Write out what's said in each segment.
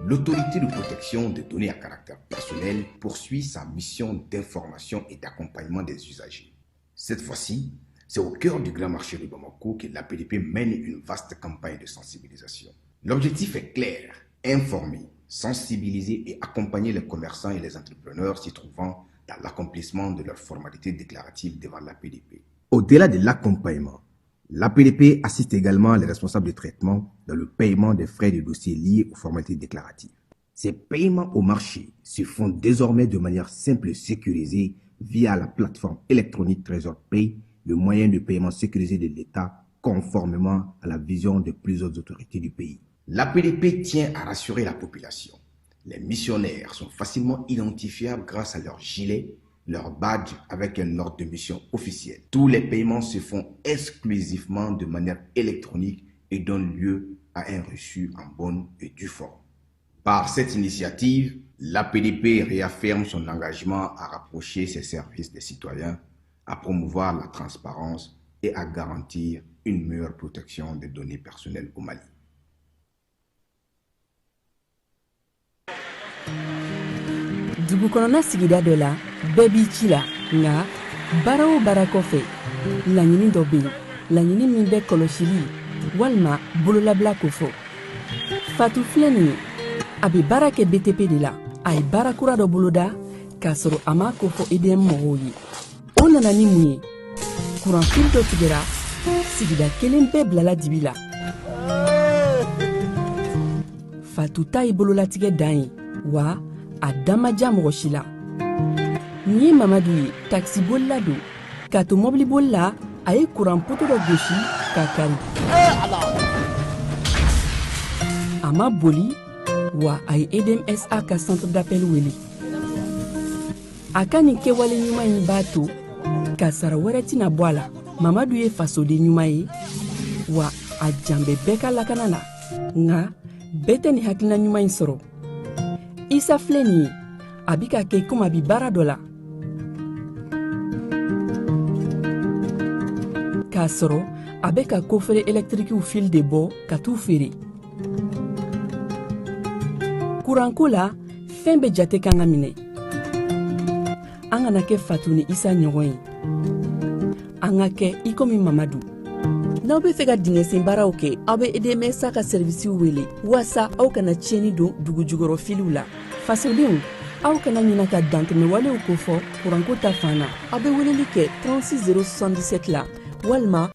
L'autorité de protection des données à caractère personnel poursuit sa mission d'information et d'accompagnement des usagers. Cette fois-ci, c'est au cœur du grand marché de Bamako que l'APDP mène une vaste campagne de sensibilisation. L'objectif est clair, informer, sensibiliser et accompagner les commerçants et les entrepreneurs s'y trouvant dans l'accomplissement de leurs formalités déclaratives devant l'APDP. Au-delà de l'accompagnement, l'APDP assiste également les responsables de traitement dans le paiement des frais de dossier liés aux formalités déclaratives. Ces paiements au marché se font désormais de manière simple et sécurisée via la plateforme électronique Trésor Pay, le moyen de paiement sécurisé de l'État conformément à la vision de plusieurs autorités du pays. L'APDP tient à rassurer la population. Les missionnaires sont facilement identifiables grâce à leur gilet, leur badge avec un ordre de mission officiel. Tous les paiements se font exclusivement de manière électronique et donnent lieu à un reçu en bonne et due forme. Par cette initiative, l'APDP réaffirme son engagement à rapprocher ses services des citoyens, à promouvoir la transparence et à garantir une meilleure protection des données personnelles au Mali. Dugu kɔnɔna sigida dɔ la, bɛɛ b'i ci la, nka baara o baara kɔfɛ, laɲini dɔ bɛ yen, laɲini min bɛ kɔlɔsili walima bololabila kofɔ. Fatu filɛ nin ye, a bɛ baara kɛ BTP de la. A ye baara kura dɔ boloda k'a sɔrɔ a m'a kofɔ EDM mɔgɔw ye. O nana ni mun ye? Kuranfili dɔ tigɛra, sigida kelen bɛɛ bilala dibi la. Fatu ta ye bololatigɛ dan ye, wa a da ma diya mɔgɔ si la. Nin ye Mamadu ye, takisibolila don. K'a to mɔbiliboli la, a ye kuran poto dɔ gosi k'a kari. A ma boli wa, a ye EDMSA ka centre d'appel wele. A ka nin kɛwale ɲuman in b'a to kasara wɛrɛ tɛna bɔ a la. Mamadu ye fasoden ɲuman ye, wa a jan bɛ bɛɛ ka lakana la. Nka bɛɛ tɛ nin hakilina ɲuman in sɔrɔ. Isa filɛ nin ye, a bi ka kɛ komi a bi baara dɔ la, k'a sɔrɔ a bɛ ka coffret ɛlɛtirikiw fil de bɔ ka t'u feere. Kuranko la, fɛn bɛɛ jate kan ka minɛ. An kana kɛ Fatu ni Isa ɲɔgɔn ye, an ka kɛ i komi Mamadu. N'aw bɛ fɛ ka dingɛsen baaraw kɛ, aw bɛ EDMSA ka sɛrivisiw wele waasa aw kana tiɲɛni don dugu jukɔrɔ filiw la. Fasodenw, aw kana ɲina ka dantɛmɛwalew kofɔ kuranko ta fan na. Aw bɛ weleli kɛ 36 077 la walima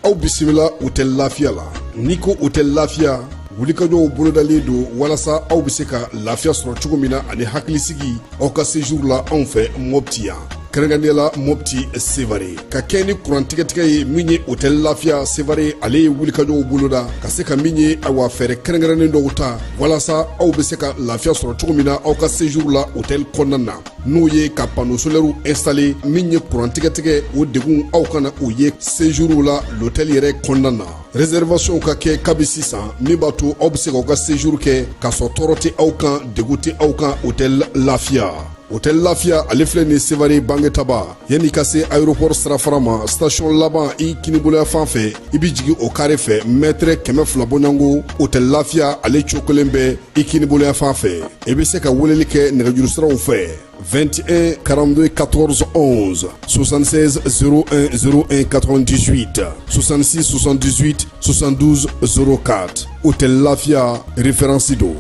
Aw bisimila Hôtel Lafiya la. N'i ko Hôtel Lafiya, wulikajɔw bolodalen don walasa aw bɛ se ka lafiya sɔrɔ cogo min na ani hakilisigi aw ka séjour la anw fɛ Mopti yan, kɛrɛnkɛrɛnnenya la Mopti Sevare. Ka kɛ ni kuran tigɛtigɛ ye, min ye Hôtel Lafiya Sevare, ale ye wulikajɔw boloda ka se ka min ye, awa, fɛɛrɛ kɛrɛnkɛrɛnnen dɔw ta walasa aw bɛ se ka lafiya sɔrɔ cogo min na aw ka séjour la hôtel kɔnɔna na, n'o ye ka panneau solaire installé. Min ye kuran tigɛtigɛ, o degun aw kana o ye séjour la l'hôtel yɛrɛ kɔnɔna na. Réservation ka kɛ kabi sisan, min b'a to aw bɛ se k'aw ka séjour kɛ k'a sɔrɔ tɔɔrɔ tɛ aw kan, degun tɛ aw kan. Hôtel Lafiya, Hôtel Lafiya, ale filɛ nin Sevare Bangetaba, yanni ka se aéroport sirafara ma, station laban i kiniboloya fan fɛ, i bɛ jigin o carré fɛ, mètre 200 bɔɲɔgɔnko, Hôtel Lafiya ale cokolen bɛ i kiniboloya fan fɛ. I bɛ se ka weleli kɛ nɛgɛjuru siraw fɛ: 21 42 14 11, 76 01 01 98, 66 78 72 04. Hôtel Lafia, référence do.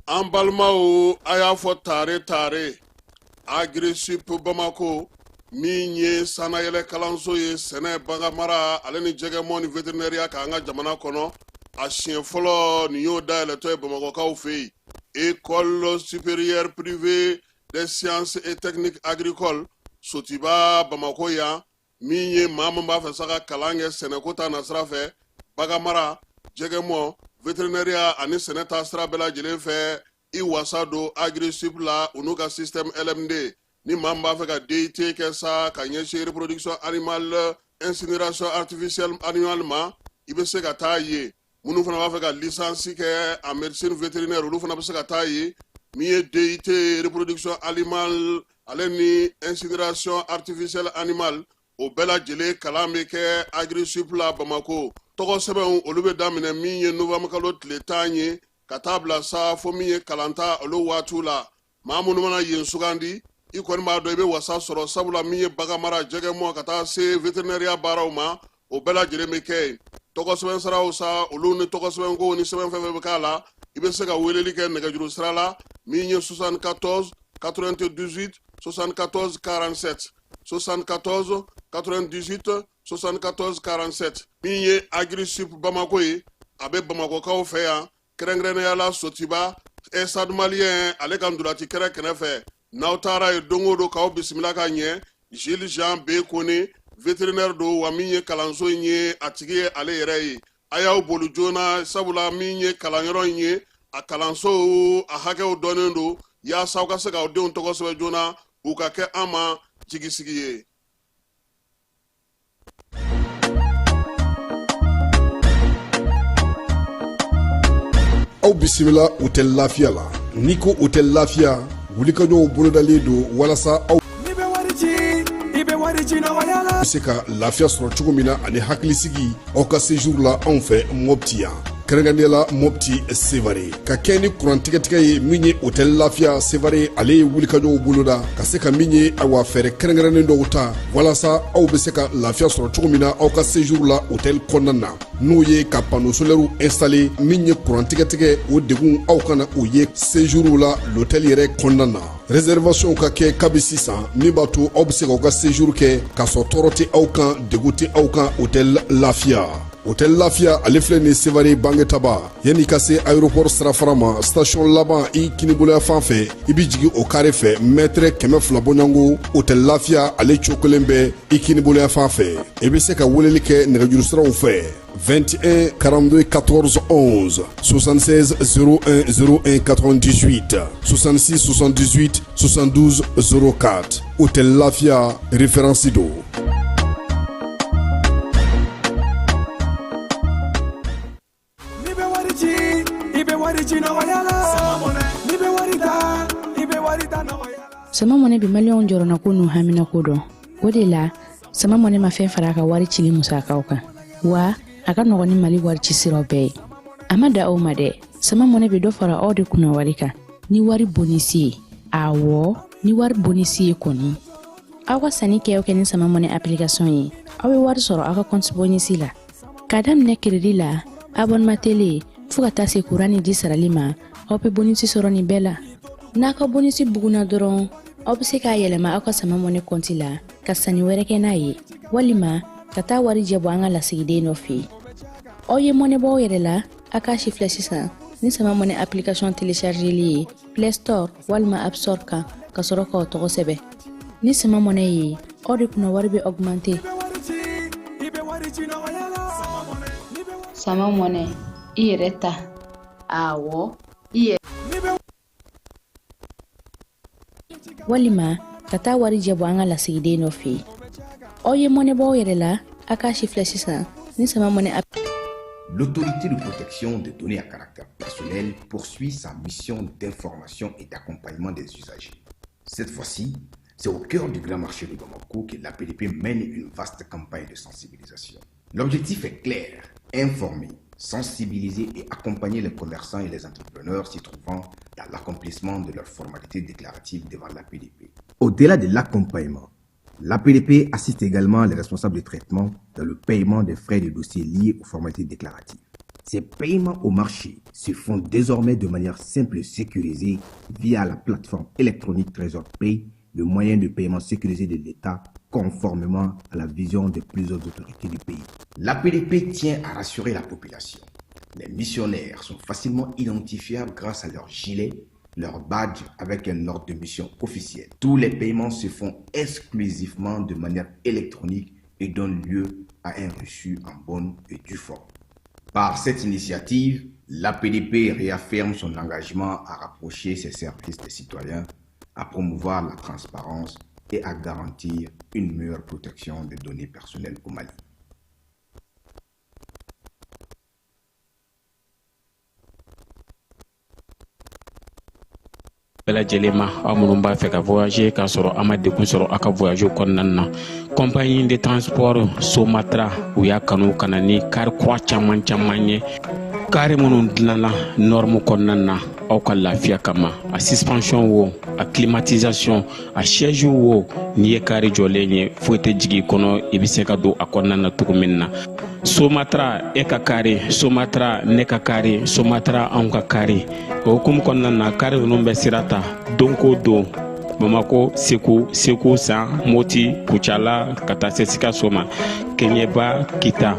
An balimaw, a y'a fɔ tare tare, Agrisip Bamako. Min ye sannayɛlɛ kalanso ye sɛnɛ, baganmara ale ni jɛgɛmɔ ni vétérinaire k'an ka jamana kɔnɔ, a siɲɛ fɔlɔ nin y'o dayɛlɛtɔ ye Bamakɔkaw fɛ yen. École supérieure privée des sciences et techniques agricoles, Sotiba, Bamakɔ yan. Min ye maa min b'a fɛ sa ka kalan kɛ sɛnɛko ta nasira fɛ, baganmara, jɛgɛmɔ, vétérinaire ani sɛnɛ ta sira bɛɛ lajɛlen fɛ, i wasa don Agrisup la, u n'u ka système LMD. Ni maa min b'a fɛ ka DUT kɛ sa ka ɲɛsin reproduction animale, incinération artificielle animale ma, i bɛ se ka taa yen. Minnu fana b'a fɛ ka licence kɛ en médecine vétérinaire, olu fana bɛ se ka taa yen. Min ye DUT reproduction animale ale ni incinération artificielle animale, o bɛɛ lajɛlen kalan bɛ kɛ Agrisup la Bamako. Tɔgɔ sɛbɛnw, olu bɛ daminɛ min ye novembre kalo tile 10 ye ka taa bila sa fo min ye kalanta olu waatiw la. Maa minnu mana yen sugandi, i kɔni b'a dɔn i bɛ wasa sɔrɔ, sabula min ye baganmara, jɛgɛmɔ ka taa se vétérinaire baaraw ma, o bɛɛ lajɛlen bɛ kɛ yen. Tɔgɔ sɛbɛn siraw sa, olu ni tɔgɔ sɛbɛnko ni sɛbɛn fɛn fɛn bɛ k'a la, i bɛ se ka weleli kɛ nɛgɛjuru sira la min ye 74 98 74 47, 74 98 74 47. Min ye Agrisup Bamako ye, a bɛ Bamakɔkaw fɛ yan, kɛrɛnkɛrɛnnenya la Sotiba, Stade Malien ale ka ntolaci kɛrɛ kɛrɛfɛ. N'aw taara yen don o don, k'aw bisimila ka ɲɛ. Gilles Jean B Kone, vétérinaire don, wa min ye kalanso in ye, a tigi ye ale yɛrɛ ye. A y'aw boli joona, sabula min ye kalanyɔrɔ in ye, a kalanso a hakɛw dɔnnen don, yaasa aw ka se k'aw denw tɔgɔ sɛbɛn joona, u ka kɛ an ma jigisigi ye. Aw bisimila Hôtel Lafiya la. N'i ko Hôtel Lafiya, wulikajɔw bolodalen don walasa aw bɛ se ka lafiya sɔrɔ cogo min na ani hakilisigi aw ka séjour la anw fɛ Mopti yan, kɛrɛnkɛrɛnnenya la Mopti Sevare. Ka kɛ ni kuran tigɛtigɛ ye, min ye Hôtel Lafiya Sevare, ale ye wulikajɔw boloda ka se ka min ye, awa, fɛɛrɛ kɛrɛnkɛrɛnnen dɔw ta walasa aw bɛ se ka lafiya sɔrɔ cogo min na aw ka séjour la hôtel kɔnɔna na, n'o ye ka panneau solaire installé. Min ye kuran tigɛtigɛ, o degun aw kana o ye séjour la l'hôtel yɛrɛ kɔnɔna na. Réservation ka kɛ kabi sisan, min b'a to aw bɛ se k'aw ka séjour kɛ k'a sɔrɔ tɔɔrɔ tɛ aw kan, degun tɛ aw kan. Hôtel Lafiya, Hôtel Lafiya, ale filɛ nin Sevare Bangetaba, yanni ka se aéroport sirafara ma, station laban i kiniboloya fan fɛ, i bɛ jigin o carré fɛ, mètre 200 bɔɲɔgɔnko, Hôtel Lafiya ale cokolen bɛ i kiniboloya fan fɛ. I bɛ se ka weleli kɛ nɛgɛjuru siraw fɛ: 21 42 14 11, 76 01 01 98, 66 78 72 04. Hôtel Lafia, référence do. N'i bɛ wari ci, i bɛ wari ci nɔgɔya la. N'i bɛ wari ta, i bɛ wari ta nɔgɔya la. Sama Mɔnɛ bɛ Maliyɛnw jɔrɔnako n'u haminako dɔn. O de la, Sama Mɔnɛ ma fɛn fara a ka wari cili musakaw kan, wa a ka nɔgɔn ni Mali wari ci siraw bɛɛ ye. A ma da aw ma dɛ, Sama Mɔnɛ bɛ dɔ fara aw de kunna wari kan ni wari bonisi ye. Awɔ, ni wari bonisi ye kɔni, aw ka sanni kɛ o kɛ ni Sama Mɔnɛ application ye, aw bɛ wari sɔrɔ aw ka compte bonisi la, k'a daminɛ crédit la, abonnement télé, fo ka taa se kuran ni ji sarali ma. Aw bɛ bonisi sɔrɔ nin bɛɛ la. N'a ka bonisi bugunna dɔrɔn, aw bɛ se k'a yɛlɛma aw ka Sama Mɔnɛ kɔnti la ka sanni wɛrɛ kɛ n'a ye, walima ka taa wari jɛ bɔ an ka lasigiden dɔ fɛ yen. Aw ye mɔnɛ bɔ aw yɛrɛ la, a k'a si filɛ sisan ni Sama Mɔnɛ application téléchargeli ye Play Store walima App Store kan, ka sɔrɔ k'aw tɔgɔ sɛbɛn. Ni Sama Mɔnɛ ye, aw de kunna wari bɛ augmenter. Sama Mɔnɛ, i yɛrɛ ta. Awɔ, i yɛrɛ. Walima ka taa wari jɛ bɔ an ka lasigiden dɔ fɛ yen. Aw ye mɔnɛ bɔ aw yɛrɛ la, a k'a si filɛ sisan ni Sama Mɔnɛ. L'autorité de protection des données à caractère personnel poursuit sa mission d'information et d'accompagnement des usagers. Cette fois-ci, c'est au cœur du grand marché de Bamako que l'APDP mène une vaste campagne de sensibilisation. L'objectif est clair: informer, sensibiliser et accompagner les commerçants et les entrepreneurs s'y trouvant dans l'accomplissement de leurs formalités déclaratives devant l'APDP. Au-delà de l'accompagnement, l'APDP assiste également les responsables de traitement dans le paiement des frais de dossier liés aux formalités déclaratives. Ces paiements au marché se font désormais de manière simple et sécurisée via la plateforme électronique Trésor Pay, le moyen de paiement sécurisé de l'État. conformément à la vision de plusieurs autorités du pays. L'APDP tient à rassurer la population. Les missionnaires sont facilement identifiables grâce à leur gilet, leur badge avec un ordre de mission officiel. Tous les paiements se font exclusivement de manière électronique et donnent lieu à un reçu en bonne et due forme. Par cette initiative, l'APDP réaffirme son engagement à rapprocher ses services des citoyens, à promouvoir la transparence et à garantir une meilleure protection des données personnelles au Mali. Bɛɛ lajɛlen ma, aw minnu b'a fɛ ka voyager k'a sɔrɔ a ma degun sɔrɔ aw ka voyage kɔnɔna na, compagnie de transport Somatra, u y'a kanu ka na ni kari kura caman caman ye, kari minnu dilanna norme kɔnɔna na aw ka lafiya kama. A suspension wo, a climatisation, a siège wo, n'i ye kari jɔlen ye, foyi tɛ jigin i kɔnɔ, i bɛ se ka don a kɔnɔna na cogo min na. Somatra, e ka kari Somatra, ne ka kari Somatra, anw ka kari. O hukumu kɔnɔna na, kari ninnu bɛ sira ta don ko don Bamako, Segu, Segu San, Moti, Kucala, ka taa se Sikaso ma, Kɛɲɛba, Kita.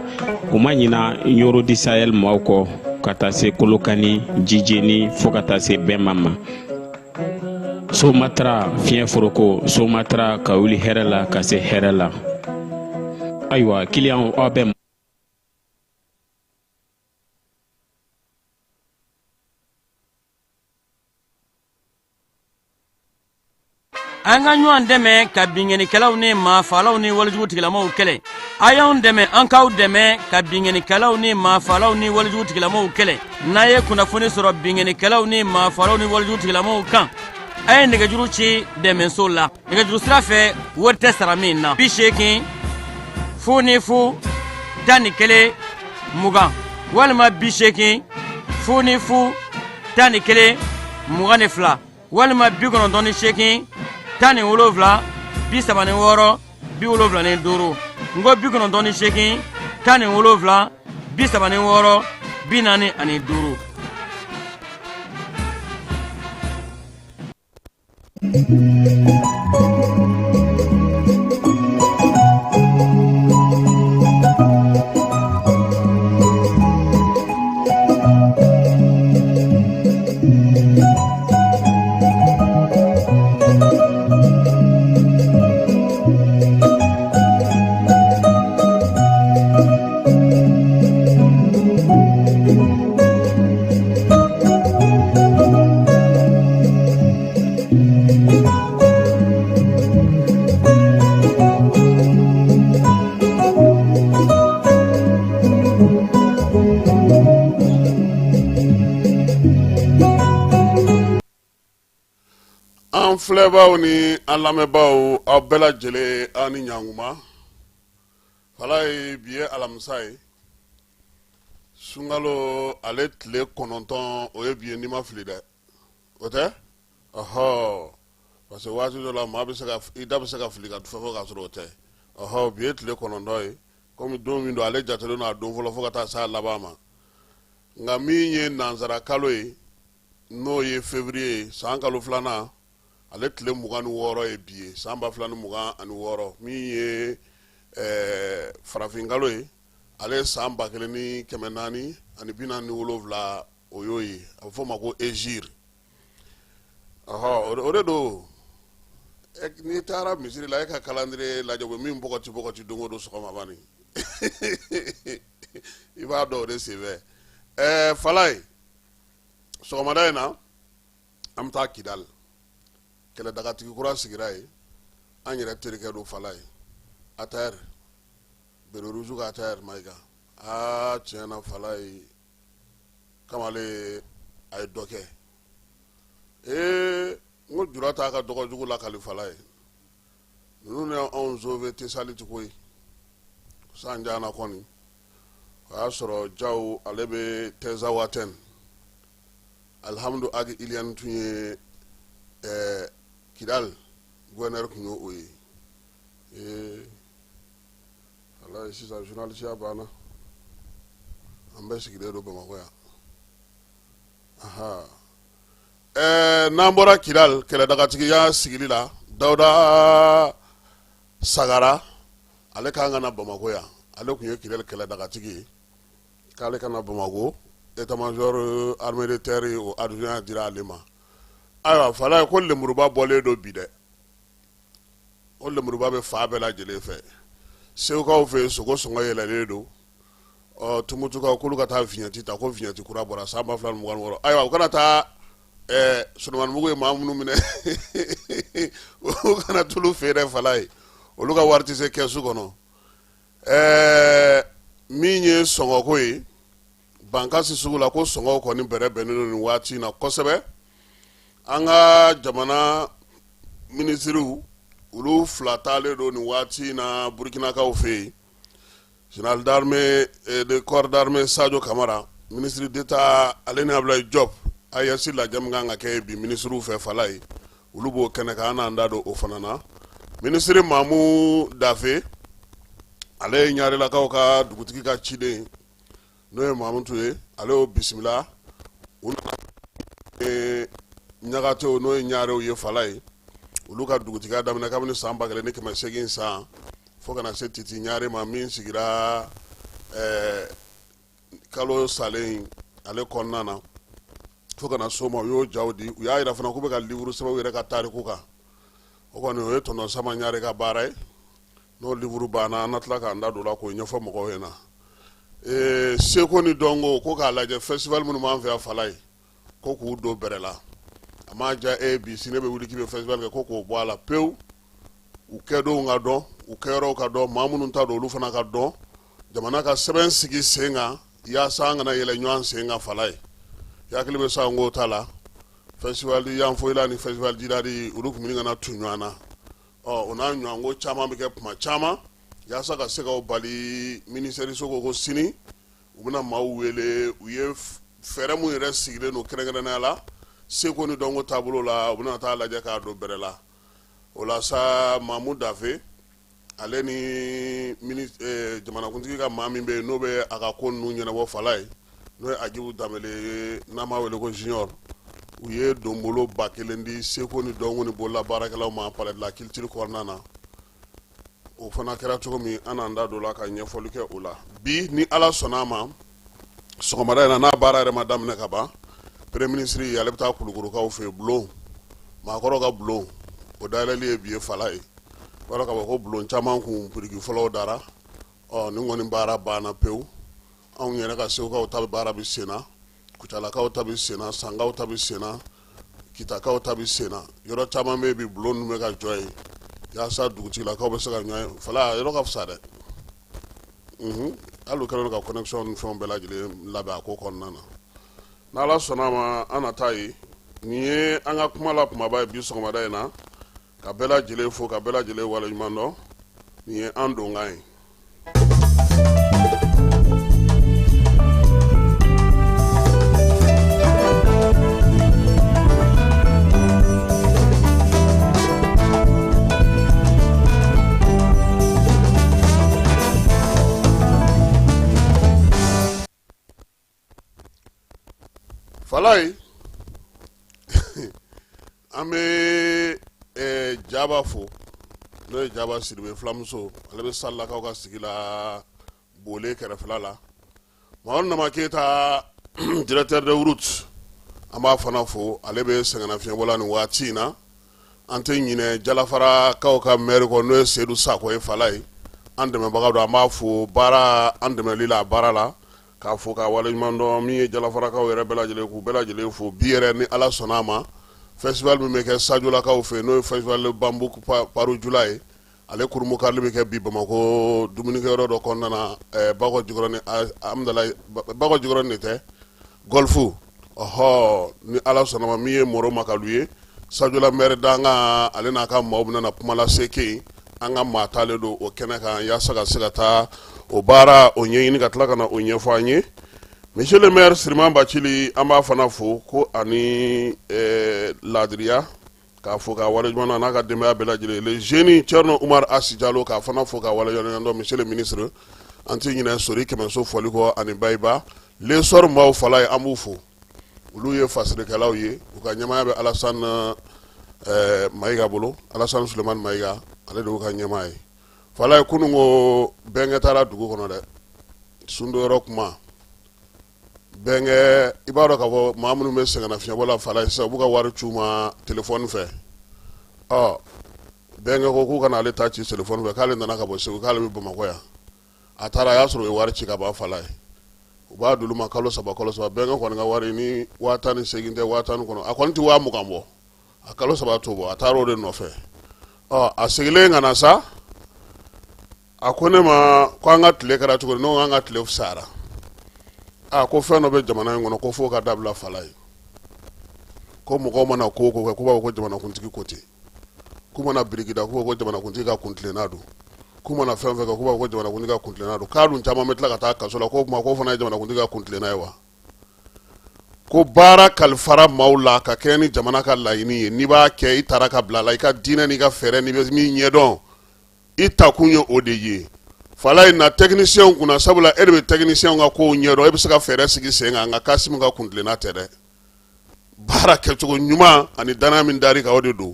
U ma ɲina Ɲoro di Sahel maaw kɔ, ka taa se Kolokani, Jijeni, fo ka taa se Bɛnma ma. Somatra, fiɲɛ foroko Somatra, ka wuli hɛrɛ la ka se hɛrɛ la. Ayiwa, kiliyanw, aw bɛ An ka ɲɔgɔn dɛmɛ ka binkannikɛlaw ni maafalaw ni walejugu tigilamaw kɛlɛ. A y'anw dɛmɛ, an k'aw dɛmɛ ka binkannikɛlaw ni maafalaw ni walejugu tigilamaw kɛlɛ. N'a ye kunnafoni sɔrɔ binkannikɛlaw ni maafalaw ni walejugu tigilamaw kan, a ye nɛgɛjuru ci dɛmɛso la nɛgɛjuru sira fɛ, wari tɛ sara min na: 80 00 11 20 walima 80 00 11 22 walima 98 17 36 75. N ko 98 17 36 45. An filɛbaaw ni an lamɛnbaaw, aw bɛɛ lajɛlen, aw ni ɲankuma. Falaye, bi ye alamisa ye, sunkalo ale tile 9, o ye bi ye, n'i ma fili dɛ, o tɛ ɔhɔ, parce que waati dɔ la maa bɛ se ka i da bɛ se ka fili ka fɛn fɔ k'a sɔrɔ o tɛ. Ɔhɔ, bi ye tile 9 ye, komi don min don, ale jatelen don a don fɔlɔ fo ka taa s'a laban ma. Nka min ye nansara kalo ye, n'o ye février ye, san kalo filanan, ale tile 26 ye bi ye, san 2026. Min ye farafin kalo ye, ale ye san 1447, o y'o ye, a bɛ f'o ma ko hégire. Ɔhɔ, o de don. N'i taara misiri la, e ka calendrier lajɛ, u bɛ min bɔgɔti bɔgɔti don o don sɔgɔma bani, i b'a dɔn o de senfɛ. Falaye, sɔgɔmada in na, an bɛ taa Kidali. Kɛlɛdagatigi kura sigira yen, an yɛrɛ terikɛ don, Falaye, ATR béret rouge ka ATR Mayiga. Aa, tiɲɛ na, Falaye kamalen, a ye dɔ kɛ. Ee, n ko jura t'a ka dɔgɔ jugu la kali. Falaye, ninnu ni anw sauvé Tesaliti koyi. San jana kɔni, o y'a sɔrɔ Jaw ale bɛ Tɛnzawatɛn. Alihamudu Agi Iliyani tun ye Kidali gouverneur tun ye o ye. Ee, ala, sisan journaliste banna, an bɛɛ sigilen don Bamakɔ yan. Aha, n'an bɔra Kidali kɛlɛdagatigiya sigili la, Dawuda. Sagara ale ka kan ka na Bamakɔ yan, ale tun ye Kidali kɛlɛdagatigi ye, k'ale ka na Bamakɔ, état-major armée de terre o adjoint dira ale ma. Ayiwa Falaye, ko lenburuba bɔlen don bi dɛ, o lenburuba bɛ fan bɛɛ lajɛlen fɛ. Segukaw fɛ yen, sogo sɔngɔ yɛlɛlen don. Ɔ Tumutukaw k'olu ka taa vignette ta, ko vignette kura bɔra san 2026. Ayiwa u kana taa Solomanibugu ye maa minnu minɛ, u kana t'olu fɛ yen dɛ Falaye, olu ka wari tɛ se kɛsu kɔnɔ. Min ye sɔngɔko ye Bankasi sugu la, ko sɔngɔw kɔni bɛrɛ bɛnnen don nin waati in na kosɛbɛ. An ka jamana minisiriw olu fila taalen don nin waati in na Burukinakaw fɛ yen. Général d'armée de corps d'armée Sadio Kamara, ministre d'État, ale ni Abdoulaye Diop, AES lajɛ min kan ka kɛ bi minisiriw fɛ Falaye, olu b'o kɛnɛ kan, an n'an da don o fana na. Minisiri Mamu Dafe, ale ye Ɲarelakaw ka dugutigi ka ciden, n'o ye Mamutu ye, ale y'o bisimila. U nana Ɲagatew, n'o ye Ɲarew ye Falaye, olu ka dugutigiya daminɛ kabini san 1800 san fo ka na se Titi Ɲare ma min sigira kalo salen ale kɔnɔna na fo ka na s'o ma. U y'o jaw di, u y'a jira fana k'u bɛ ka livre sɛbɛn u yɛrɛ ka tariku kan. O kɔni o ye tonton Sama Ɲare ka baara ye. N'o livre banna, an na tila k'an da don o la k'o ɲɛfɔ mɔgɔw ɲɛna. Seko ni dɔnko, ko k'a lajɛ festival minnu b'an fɛ yan Falaye, ko k'u don bɛrɛ la. A m'a diya e bi sini e bɛ wuli k'i bɛ festival kɛ, ko k'o bɔ a la pewu, u kɛdonw ka dɔn, u kɛyɔrɔw ka dɔn, maa minnu ta don olu fana ka dɔn, jamana ka sɛbɛn sigi sen kan yaasa an kana yɛlɛ ɲɔgɔn sen kan Falaye. I hakili bɛ sanko ta la, festival Yanfolila ni festival Jidadi, olu tun bɛ ka na tu ɲɔgɔn na. Ɔ o n'a ɲɔgɔnko caman bɛ kɛ tuma caman. Yaasa ka se k'o bali, ministère so ko ko sini u bɛna maaw wele, u ye fɛɛrɛ mun yɛrɛ sigilen don kɛrɛnkɛrɛnnenya la seko ni dɔnko taabolo la, u bɛna taa lajɛ k'a don bɛrɛ la. O la sa, Mamu Dafe ale ni jamanakuntigi ka maa min bɛ yen n'o bɛ a ka ko ninnu ɲɛnabɔ Falaye, n'o ye Agibu Danbele ye, n'an b'a wele ko Junior, u ye donbolo 1000 di seko ni dɔnko ni bolola baarakɛlaw ma palais de la culture kɔnɔna na. O fana kɛra cogo min, an n'an da don la ka ɲɛfɔli kɛ o la bi. Ni Ala sɔnna a ma, sɔgɔmada in na, n'a baara yɛrɛ ma daminɛ ka ban, premier ministre ale bɛ taa Kulukorokaw fɛ yen, bulon maakɔrɔ ka bulon o dayɛlɛli ye bi ye Falaye. B'a dɔn k'a fɔ ko bulon caman kun biriki fɔlɔw dara. Ɔ nin kɔni baara banna pewu. Anw yɛrɛ ka Segukaw ta baara bɛ sen na, Kucalakaw ta bɛ sen na, Sankaw ta bɛ sen na, Kitakaw ta bɛ sen na. Yɔrɔ caman bɛ yen bi, bulon ninnu bɛ ka jɔ yen yaasa dugutigilakaw bɛ se ka ɲɔgɔn ye. Fala, yɔrɔ ka fisa dɛ. Hali u kɛlen don ka connexion ni fɛnw bɛɛ lajɛlen labɛn a ko kɔnɔna na. N'Ala sɔnna a ma, an na taa yen. Nin ye an ka kuma la kumaba ye bi sɔgɔmada in na, ka bɛɛ lajɛlen fo, ka bɛɛ lajɛlen waleɲuman dɔn. Nin ye an donkan ye. Falaye, an bɛ Jaba fo, n'o ye Jaba Sidibe filamuso, ale bɛ Salilakaw ka sigi la Bole kɛrɛfɛla la. Mamadu Nama Keyita, directeur de route, an b'a fana fo, ale bɛ sɛgɛnnafiɲɛbɔ la nin waati in na. An tɛ ɲinɛ Jalafarakaw ka maire kɔ, n'o ye Seyidu Sakɔ ye Falaye, an dɛmɛbaga don, an b'a fo baara an dɛmɛli la a baara la, k'a fo k'a waleɲuman dɔn. Min ye Jalafarakaw yɛrɛ bɛɛ lajɛlen, k'u bɛɛ lajɛlen fo. Bi yɛrɛ, ni Ala sɔnna a ma, festival min bɛ kɛ Sajolakaw fɛ, n'o ye festival bambou parujula ye, ale kurunbonkarili bɛ kɛ bi Bamakɔ dumunikɛyɔrɔ dɔ kɔnɔna na, Bakɔ Jikɔrɔni, Amudalayi, Bakɔ Jikɔrɔni de tɛ, Golf. Ɔhɔ, ni Ala sɔnna ma, min ye Moro Makalu ye, Sajola maire dankan, ale n'a ka maaw bɛna na kuma lase kɛ yen. An ka maa taalen don o kɛnɛ kan yaasa ka se ka taa o baara o ɲɛɲini ka tila ka na o ɲɛfɔ an ye. Monsieur le maire Siriman Bacili, an b'a fana fo ko ani laadiriya, k'a fo k'a waleɲuman dɔn, n'a ka denbaya bɛɛ lajɛlen. Le jeune Thierno Umar Asi Jalo, k'a fana fo k'a waleɲuman dɔn. Monsieur le ministre, an tɛ ɲinɛ Sori Kɛmɛso fɔli kɔ ani Bayiba Lesɔri maaw Falaye, an b'u fo. Olu ye fasirikɛlaw ye, u ka ɲɛmaaya bɛ Alassane Mayiga bolo, Alassane Sulemani Mayiga, ale de y'u ka ɲɛmaa ye. Falaye, kunun ko bɛnkɛ taara dugu kɔnɔ dɛ, sundonyɔrɔ kuma. Bɛnkɛ, i b'a dɔn k'a fɔ maa minnu bɛ sɛgɛnnafiɲɛbɔ la, Falaye, sisan u b'u ka wari c'u ma telefɔni fɛ. Ɔ bɛnkɛ ko k'u kana ale ta ci telefɔni fɛ, k'ale nana ka bɔ Segu, k'ale bɛ Bamakɔ yan. A taara, a y'a sɔrɔ u ye wari ci ka ban, Falaye. U b'a d'olu ma kalo 3, kalo 3. Bɛnkɛ kɔni ka wari ni 18,000 tɛ, 10,000 kɔnɔ, a kɔni tɛ 20,000 bɔ a kalo 3 t'o bɔ. A taara o de nɔfɛ. Ɔ a seginnen ka na sa, a ko ne ma ko an ka tile kɛra cogo di? Ne ko an ka tile fisayara. A ko fɛn dɔ bɛ jamana in kɔnɔ ko f'o ka dabila, Falaye. Ko mɔgɔw mana ko o ko kɛ, k'u b'a fɔ ko jamanakuntigi ko ten. K'u mana biriki da, k'u b'a fɔ ko jamanakuntigi ka kuntilenna don. K'u mana fɛn fɛn kɛ, k'u b'a fɔ ko jamanakuntigi ka kuntilenna don. K'a dun caman bɛ tila ka taa kaso la, k'o tuma k'o fana ye jamanakuntigi ka kuntilenna ye wa? Ko baara kalifara maaw la ka kɛɲɛ ni jamana ka laɲini ye. N'i b'a kɛ, i taara ka bila a la, i ka diinɛ n'i ka fɛɛrɛ, n'i bɛ min ɲɛdɔn, i takun ye o de ye. Falaye, na tɛkinisiyɛnw kunna, sabula e de bɛ tɛkinisiyɛnw ka kow ɲɛdɔn, e bɛ se ka fɛɛrɛ sigi sen kan. Nka Kasimu ka kuntilenna tɛ dɛ, baara kɛcogo ɲuman ani danaya min dar'i kan, o de don.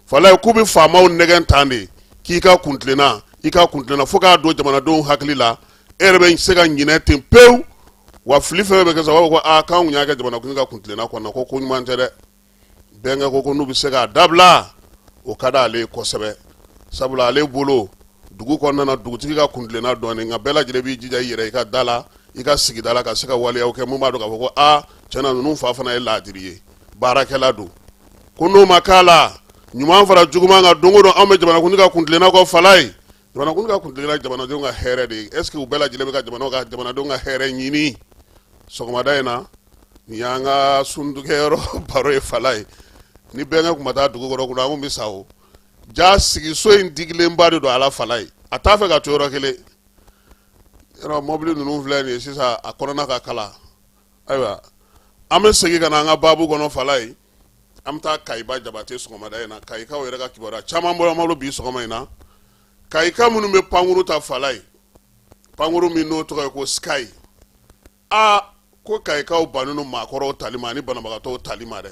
Falaye, k'u bɛ faamaw nɛgɛn tan de k'i ka kuntilenna, i ka kuntilenna, fo k'a don jamanadenw hakili la, e yɛrɛ bɛ se ka ɲinɛ ten pewu. Wa fili fɛn bɛ kɛ sa, u b'a fɔ ko aa, k'an kun y'a kɛ jamanakuntigi ka kuntilenna kɔnɔ, ko ko ɲuman tɛ dɛ. Bɛnkɛ ko ko n'u bɛ se k'a dabila, o ka di ale ye kosɛbɛ, sabula ale bolo dugu kɔnɔna na, dugutigi ka kuntilenna dɔɔnin, nka bɛɛ lajɛlen b'i jija i yɛrɛ, i ka da la, i ka sigida la, ka se ka waleyaw kɛ mun b'a dɔn k'a fɔ ko aa, tiɲɛna, ninnu fa fana ye laadiri ye, baarakɛla don. Ko n'o ma k'a la, ɲuman fara juguman kan, don o don anw bɛ jamanakuntigi ka kuntilenna kɔ. Falaye, jamanakuntigi ka kuntilenna, jamanadenw ka hɛrɛ de ye. Est ce que u bɛɛ lajɛlen bɛ ka jamana ka jamanadenw ka hɛrɛ ɲini? Sɔgɔmada in na, nin y'an ka sundukɛyɔrɔ baro ye. Falaye, ni bɛnkɛ kun ma taa dugu kɔrɔ kunna, an kun bɛ sa o. Ja sigiso in digilenba de don a la, Falaye, a t'a fɛ ka to yɔrɔ kelen. Yɔrɔ mɔbili ninnu filɛ nin ye sisan, a kɔnɔna ka kala. Ayiwa, an bɛ segin ka na an ka baabu kɔnɔ, Falaye. An bɛ taa Kayiba Jabate sɔgɔmada in na. Kayikaw yɛrɛ ka kibaruya caman bɔra an bolo bi sɔgɔma in na. Kayika minnu bɛ pankuru ta, Falaye, pankuru min n'o tɔgɔ ye ko Sky, aa, ko kayikaw bannen don maakɔrɔw tali ma ani banabagatɔw tali ma dɛ.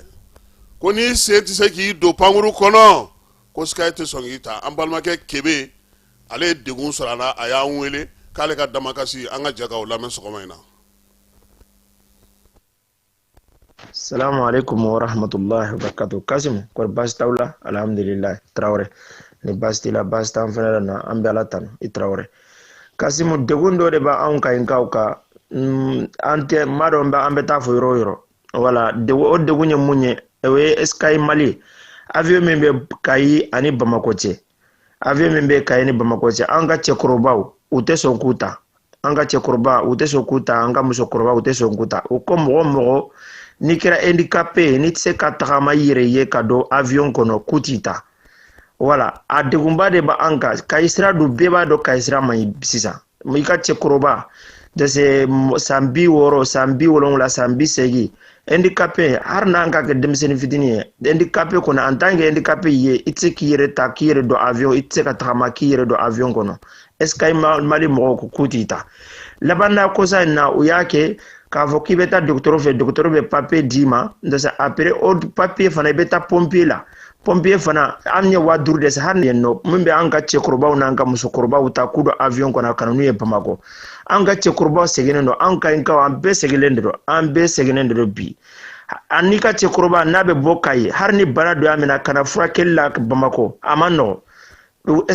Ko n'i sen tɛ se k'i don pankuru kɔnɔ, ko Sky tɛ sɔn k'i ta. An balimakɛ Kebe, ale ye degun sɔrɔ a la, a y'an wele k'ale ka damakasi. An ka jɛ k'o lamɛn sɔgɔma in na. Salamu alaikum wa rahmatullahi wa barakatuh. Kasim, kɔri baasi t'aw la? Alhamdulillah, Traoré. Ni baasi t'i la, baasi t'an fɛnɛ la na, an bɛ Ala tanu, i Traoré. Kasimu, degun dɔ de b'anw Kayikaw kan. An tɛ, n b'a dɔn an bɛ taa fɔ yɔrɔ o yɔrɔ. Wala, o degun ye mun ye? O ye Sky Mali. Avion min bɛ Kayi ani Bamakɔ cɛ. Avion min bɛ Kayi ni Bamakɔ cɛ, an ka cɛkɔrɔbaw, u tɛ sɔn k'u ta. An ka cɛkɔrɔba, u tɛ sɔn k'u ta, an ka musokɔrɔba, u tɛ sɔn k'u ta. O ko mɔgɔ mɔgɔ n'i kɛra handicapé ye, n'i tɛ se ka tagama i yɛrɛ ye ka don avion kɔnɔ, k'u t'i ta. Wala, a degunba de b'an kan. Kayi sira dun, bɛɛ b'a dɔn Kayi sira man ɲi sisan. I ka cɛkɔrɔba dɛsɛ san 60, san 70, san 80, handicapé, hali n'an ka kɛ denmisɛnnin fitinin ye, handicapé kɔni, en tant que handicapé ye, i tɛ se k'i yɛrɛ ta k'i yɛrɛ don avion, i tɛ se ka tagama k'i yɛrɛ don avion kɔnɔ. Sky Mali mɔgɔw ko k'u t'i ta. Laban na, kosa in na, u y'a kɛ k'a fɔ k'i bɛ taa dɔgɔtɔrɔ fɛ, dɔgɔtɔrɔ bɛ papier d'i ma. N'o après, o papier fana, i bɛ taa pompier la. Pompier fana, an ye 5000 de sa. Hali yen nɔ, min bɛ an ka cɛkɔrɔbaw n'an ka musokɔrɔbaw ta k'u don avion kɔnɔ ka na n'u ye Bamakɔ, an ka cɛkɔrɔbaw seginnen don, an Kayikaw, an bɛɛ seginnen de don, an bɛɛ seginnen de don bi. A n'i ka cɛkɔrɔba n'a bɛ bɔ Kayi, hali ni bana dɔ y'a minɛ ka na furakɛli la Bamakɔ, a man nɔgɔn.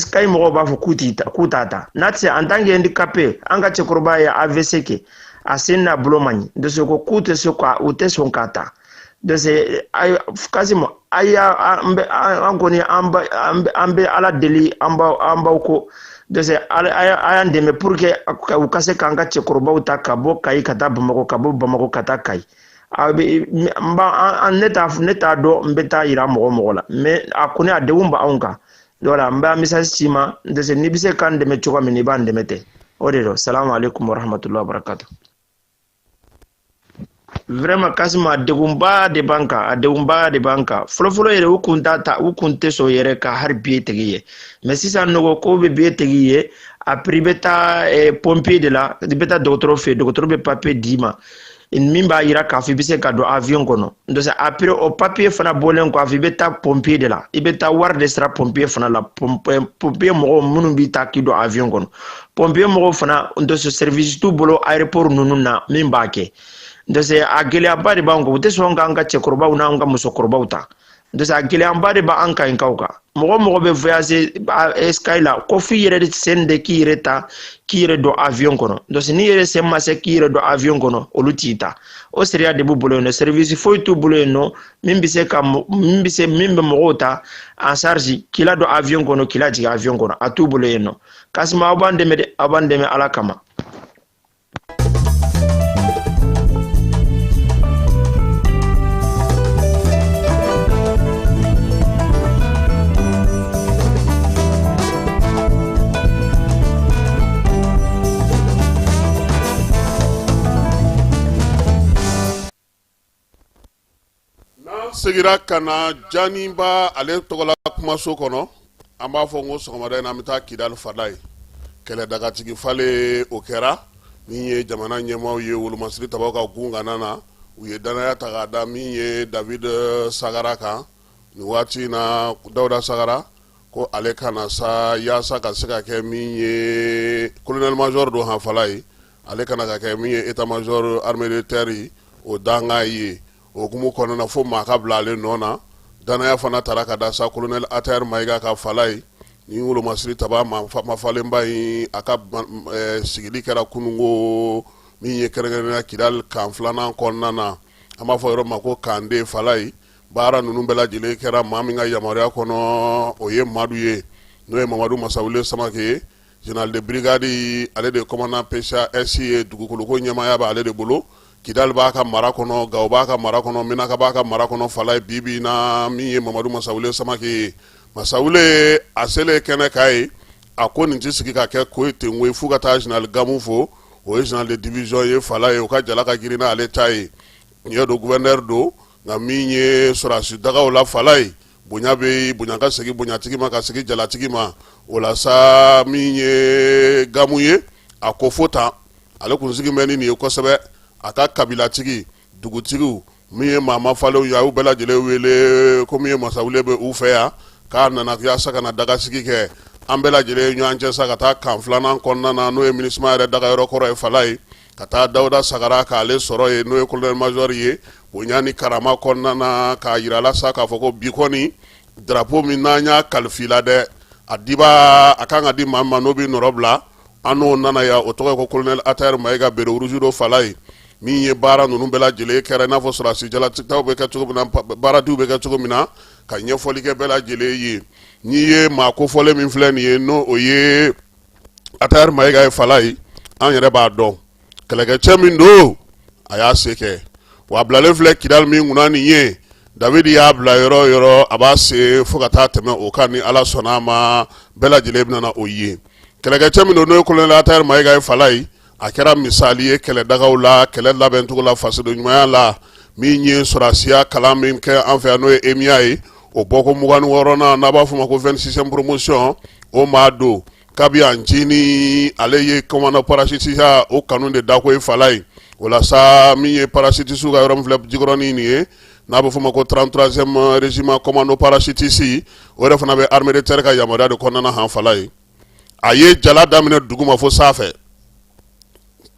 Sky mɔgɔw b'a fɔ k'u t'i ta, k'u t'a ta. N'a tɛ se, en tant que handicapé, an ka cɛkɔrɔba ye AVC kɛ, a sen n'a bolo man ɲi, donc ko k'u tɛ se ka, u tɛ sɔn k'a ta. Donc Kasimu, a y'a an bɛ an kɔni an bɛ Ala deli, an b'aw ko donc a y'an dɛmɛ pour que u ka se k'an ka cɛkɔrɔbaw ta ka bɔ Kayi ka taa Bamakɔ, ka bɔ Bamakɔ ka taa Kayi. A bɛ n b'a an ne t'a dɔn n bɛ taa yira mɔgɔ mɔgɔ la, mais a kɔni, a degun b'anw kan. Voilà, n b'a message ci ma, n tɛ se, n'i bɛ se k'an dɛmɛ cogo min, i b'an dɛmɛ ten. O de don. Salamu alaikum wa rahmatullahi wa barakatuh. Vraiment, Kasimu, a degunba de b'an kan, a degunba de b'an kan. Fɔlɔfɔlɔ yɛrɛ, u kun t'a ta, u kun tɛ sɔn yɛrɛ ka hali billet tigi ye, mais sisan nɔgɔ ko bɛ billet tigi ye. Après, i bɛ taa pompier de la, i bɛ taa dɔgɔtɔrɔ fɛ yen, dɔgɔtɔrɔ bɛ papier d'i ma. Min b'a yira k'a fɔ i bɛ se ka don avion kɔnɔ. Donc après, o papier fana bɔlen kɔ, a fɔ i bɛ taa pompier de la, i bɛ taa wari de sara pompier fana la. Pompier mɔgɔw minnu b'i ta k'i don avion kɔnɔ, pompier mɔgɔw fana, donc service t'u bolo aéroport ninnu na min b'a kɛ. Donc a gɛlɛyaba de b'an kan. U tɛ sɔn k'an ka cɛkɔrɔbaw n'an ka musokɔrɔbaw ta. Donc a gɛlɛyaba de b'an kan kaw kan. Mɔgɔ mɔgɔ bɛ voyager Sky la, ko f'i yɛrɛ de sen de k'i yɛrɛ ta k'i yɛrɛ don avion kɔnɔ. Donc n'i yɛrɛ sen ma se k'i yɛrɛ don avion kɔnɔ, olu t'i ta. O sariya de b'u bolo yen nɔ. Service foyi t'u bolo yen nɔ min bɛ se ka min bɛ se min bɛ mɔgɔw ta en charge k'i ladon avion kɔnɔ, k'i lajigin avion kɔnɔ, a t'u bolo yen nɔ. Kasima, aw b'an dɛmɛ dɛ, aw b'an dɛmɛ Ala kama. N'an segira ka na Janiba ale tɔgɔla kumaso kɔnɔ, an b'a fɔ ko sɔgɔmada in na, an bɛ taa Kidali fada ye. Kɛlɛdagatigi falen, o kɛra min ye jamana ɲɛmaaw ye wolomasiri tabaw ka gun kana na, u ye danaya ta k'a da min ye David Sagara kan nin waati in na, Dawuda Sagara, ko ale ka na sa yaasa ka se ka kɛ min ye colonel major don hanfala ye, ale kana ka kɛ min ye état major armée de terre ye, o dankan ye. O hukumu kɔnɔna, fo maa ka bila ale nɔ na. Danaya fana tara ka da sa colonel Atayɛri Mayiga ka fala ye. Ni wolomasiri taba mafalenba in, a ka sigili kɛra kununko min ye kɛrɛnkɛrɛnnenya Kidali camp filanan kɔnɔna na, an b'a fɔ yɔrɔ ma ko camp deux fala ye. Baara ninnu bɛɛ lajɛlen kɛra maa min ka yamaruya kɔnɔ, o ye Madu ye, n'o ye Mamadu Masawule Samake ye, général de brigade. Ale de ye commandant PCAS ye. Dugukoloko ɲɛmaaya bɛ ale de bolo. Kidali b'a ka mara kɔnɔ, Gawo b'a ka mara kɔnɔ, Menaka b'a ka mara kɔnɔ fala ye. Bi bi in na, min ye Mamadu Masawule Samake ye, Masawule, a selen kɛnɛ kan ye, a ko nin tɛ sigi ka kɛ ko ye ten koyi, f'u ka taa général Gamu fo. O ye général de division ye fala ye, o ka jala ka girin n'ale ta ye. Tiɲɛ don, gouverneur don, nka min ye sɔrɔdasi dagaw la fala ye, bonya bɛ bonya ka segin bonyatigi ma, ka segin jalatigi ma. O la sa, min ye Gamu ye, a ko fo tan, ale kun sigi bɛ ni nin ye kosɛbɛ. A ka kabilatigi, dugutigiw, min ye maa mafalenw ye, a y'u bɛɛ lajɛlen wele ko min ye Masawule bɛ u fɛ yan, k'a nana yaasa ka na dagasigi kɛ. An bɛɛ lajɛlen ye ɲɔgɔn cɛ sa ka taa camp filanan kɔnɔna na, n'o ye MINUSMA yɛrɛ dagayɔrɔ kɔrɔ ye fala ye, ka taa Dawuda Sagara k'ale sɔrɔ yen, n'o ye colonel major ye, bonya ni karama kɔnɔna na, k'a yira la sa k'a fɔ ko bi kɔni, drapeau min n'an y'a kalifa i la dɛ, a diba a kan ka di maa ma, n'o bɛ nɔrɔ bila an n'o nana yan, o tɔgɔ ye ko colonel Atayɛri Mayiga, béret rouge do fala ye. Min ye baara ninnu bɛɛ lajɛlen kɛra i n'a fɔ sɔrɔdasi jalataw bɛ kɛ cogo min na, baaradiw bɛ kɛ cogo min na, ka ɲɛfɔli kɛ bɛɛ lajɛlen ye. N'i ye maa kofɔlen min filɛ nin ye, n'o o ye Atayɛri Mayiga ye fala ye, an yɛrɛ b'a dɔn kɛlɛkɛcɛ min don, a y'a se kɛ. Wa a bilalen filɛ Kidali min kunna nin ye, David y'a bila yɔrɔ o yɔrɔ, a b'a se fo ka taa tɛmɛ o kan. Ni Ala sɔnna a ma, bɛɛ lajɛlen bɛna o ye. Kɛlɛkɛcɛ min don, n'o ye colonel Atayɛri Mayiga ye fala ye, a kɛra misali ye kɛlɛdagaw la, kɛlɛ labɛncogo la, fasoden ɲumanya la. Min ye sɔrɔdasiya kalan min kɛ an fɛ yan, n'o ye EMIA ye, o bɔko 26nan, n'a b'a fɔ o ma ko 26e promotion, o maa don. Kabi a ncinin, ale ye commando parachutiste o kanu de dako ye fala ye. O la sa, min ye parachutiste ka yɔrɔ min filɛ Jikɔrɔni nin ye, n'a bɛ f'o ma ko 33e régiment commando parachutiste, o yɛrɛ fana bɛ armée de terre ka yamaruya de kɔnɔna han fala ye. A ye jala daminɛ duguma fo sanfɛ,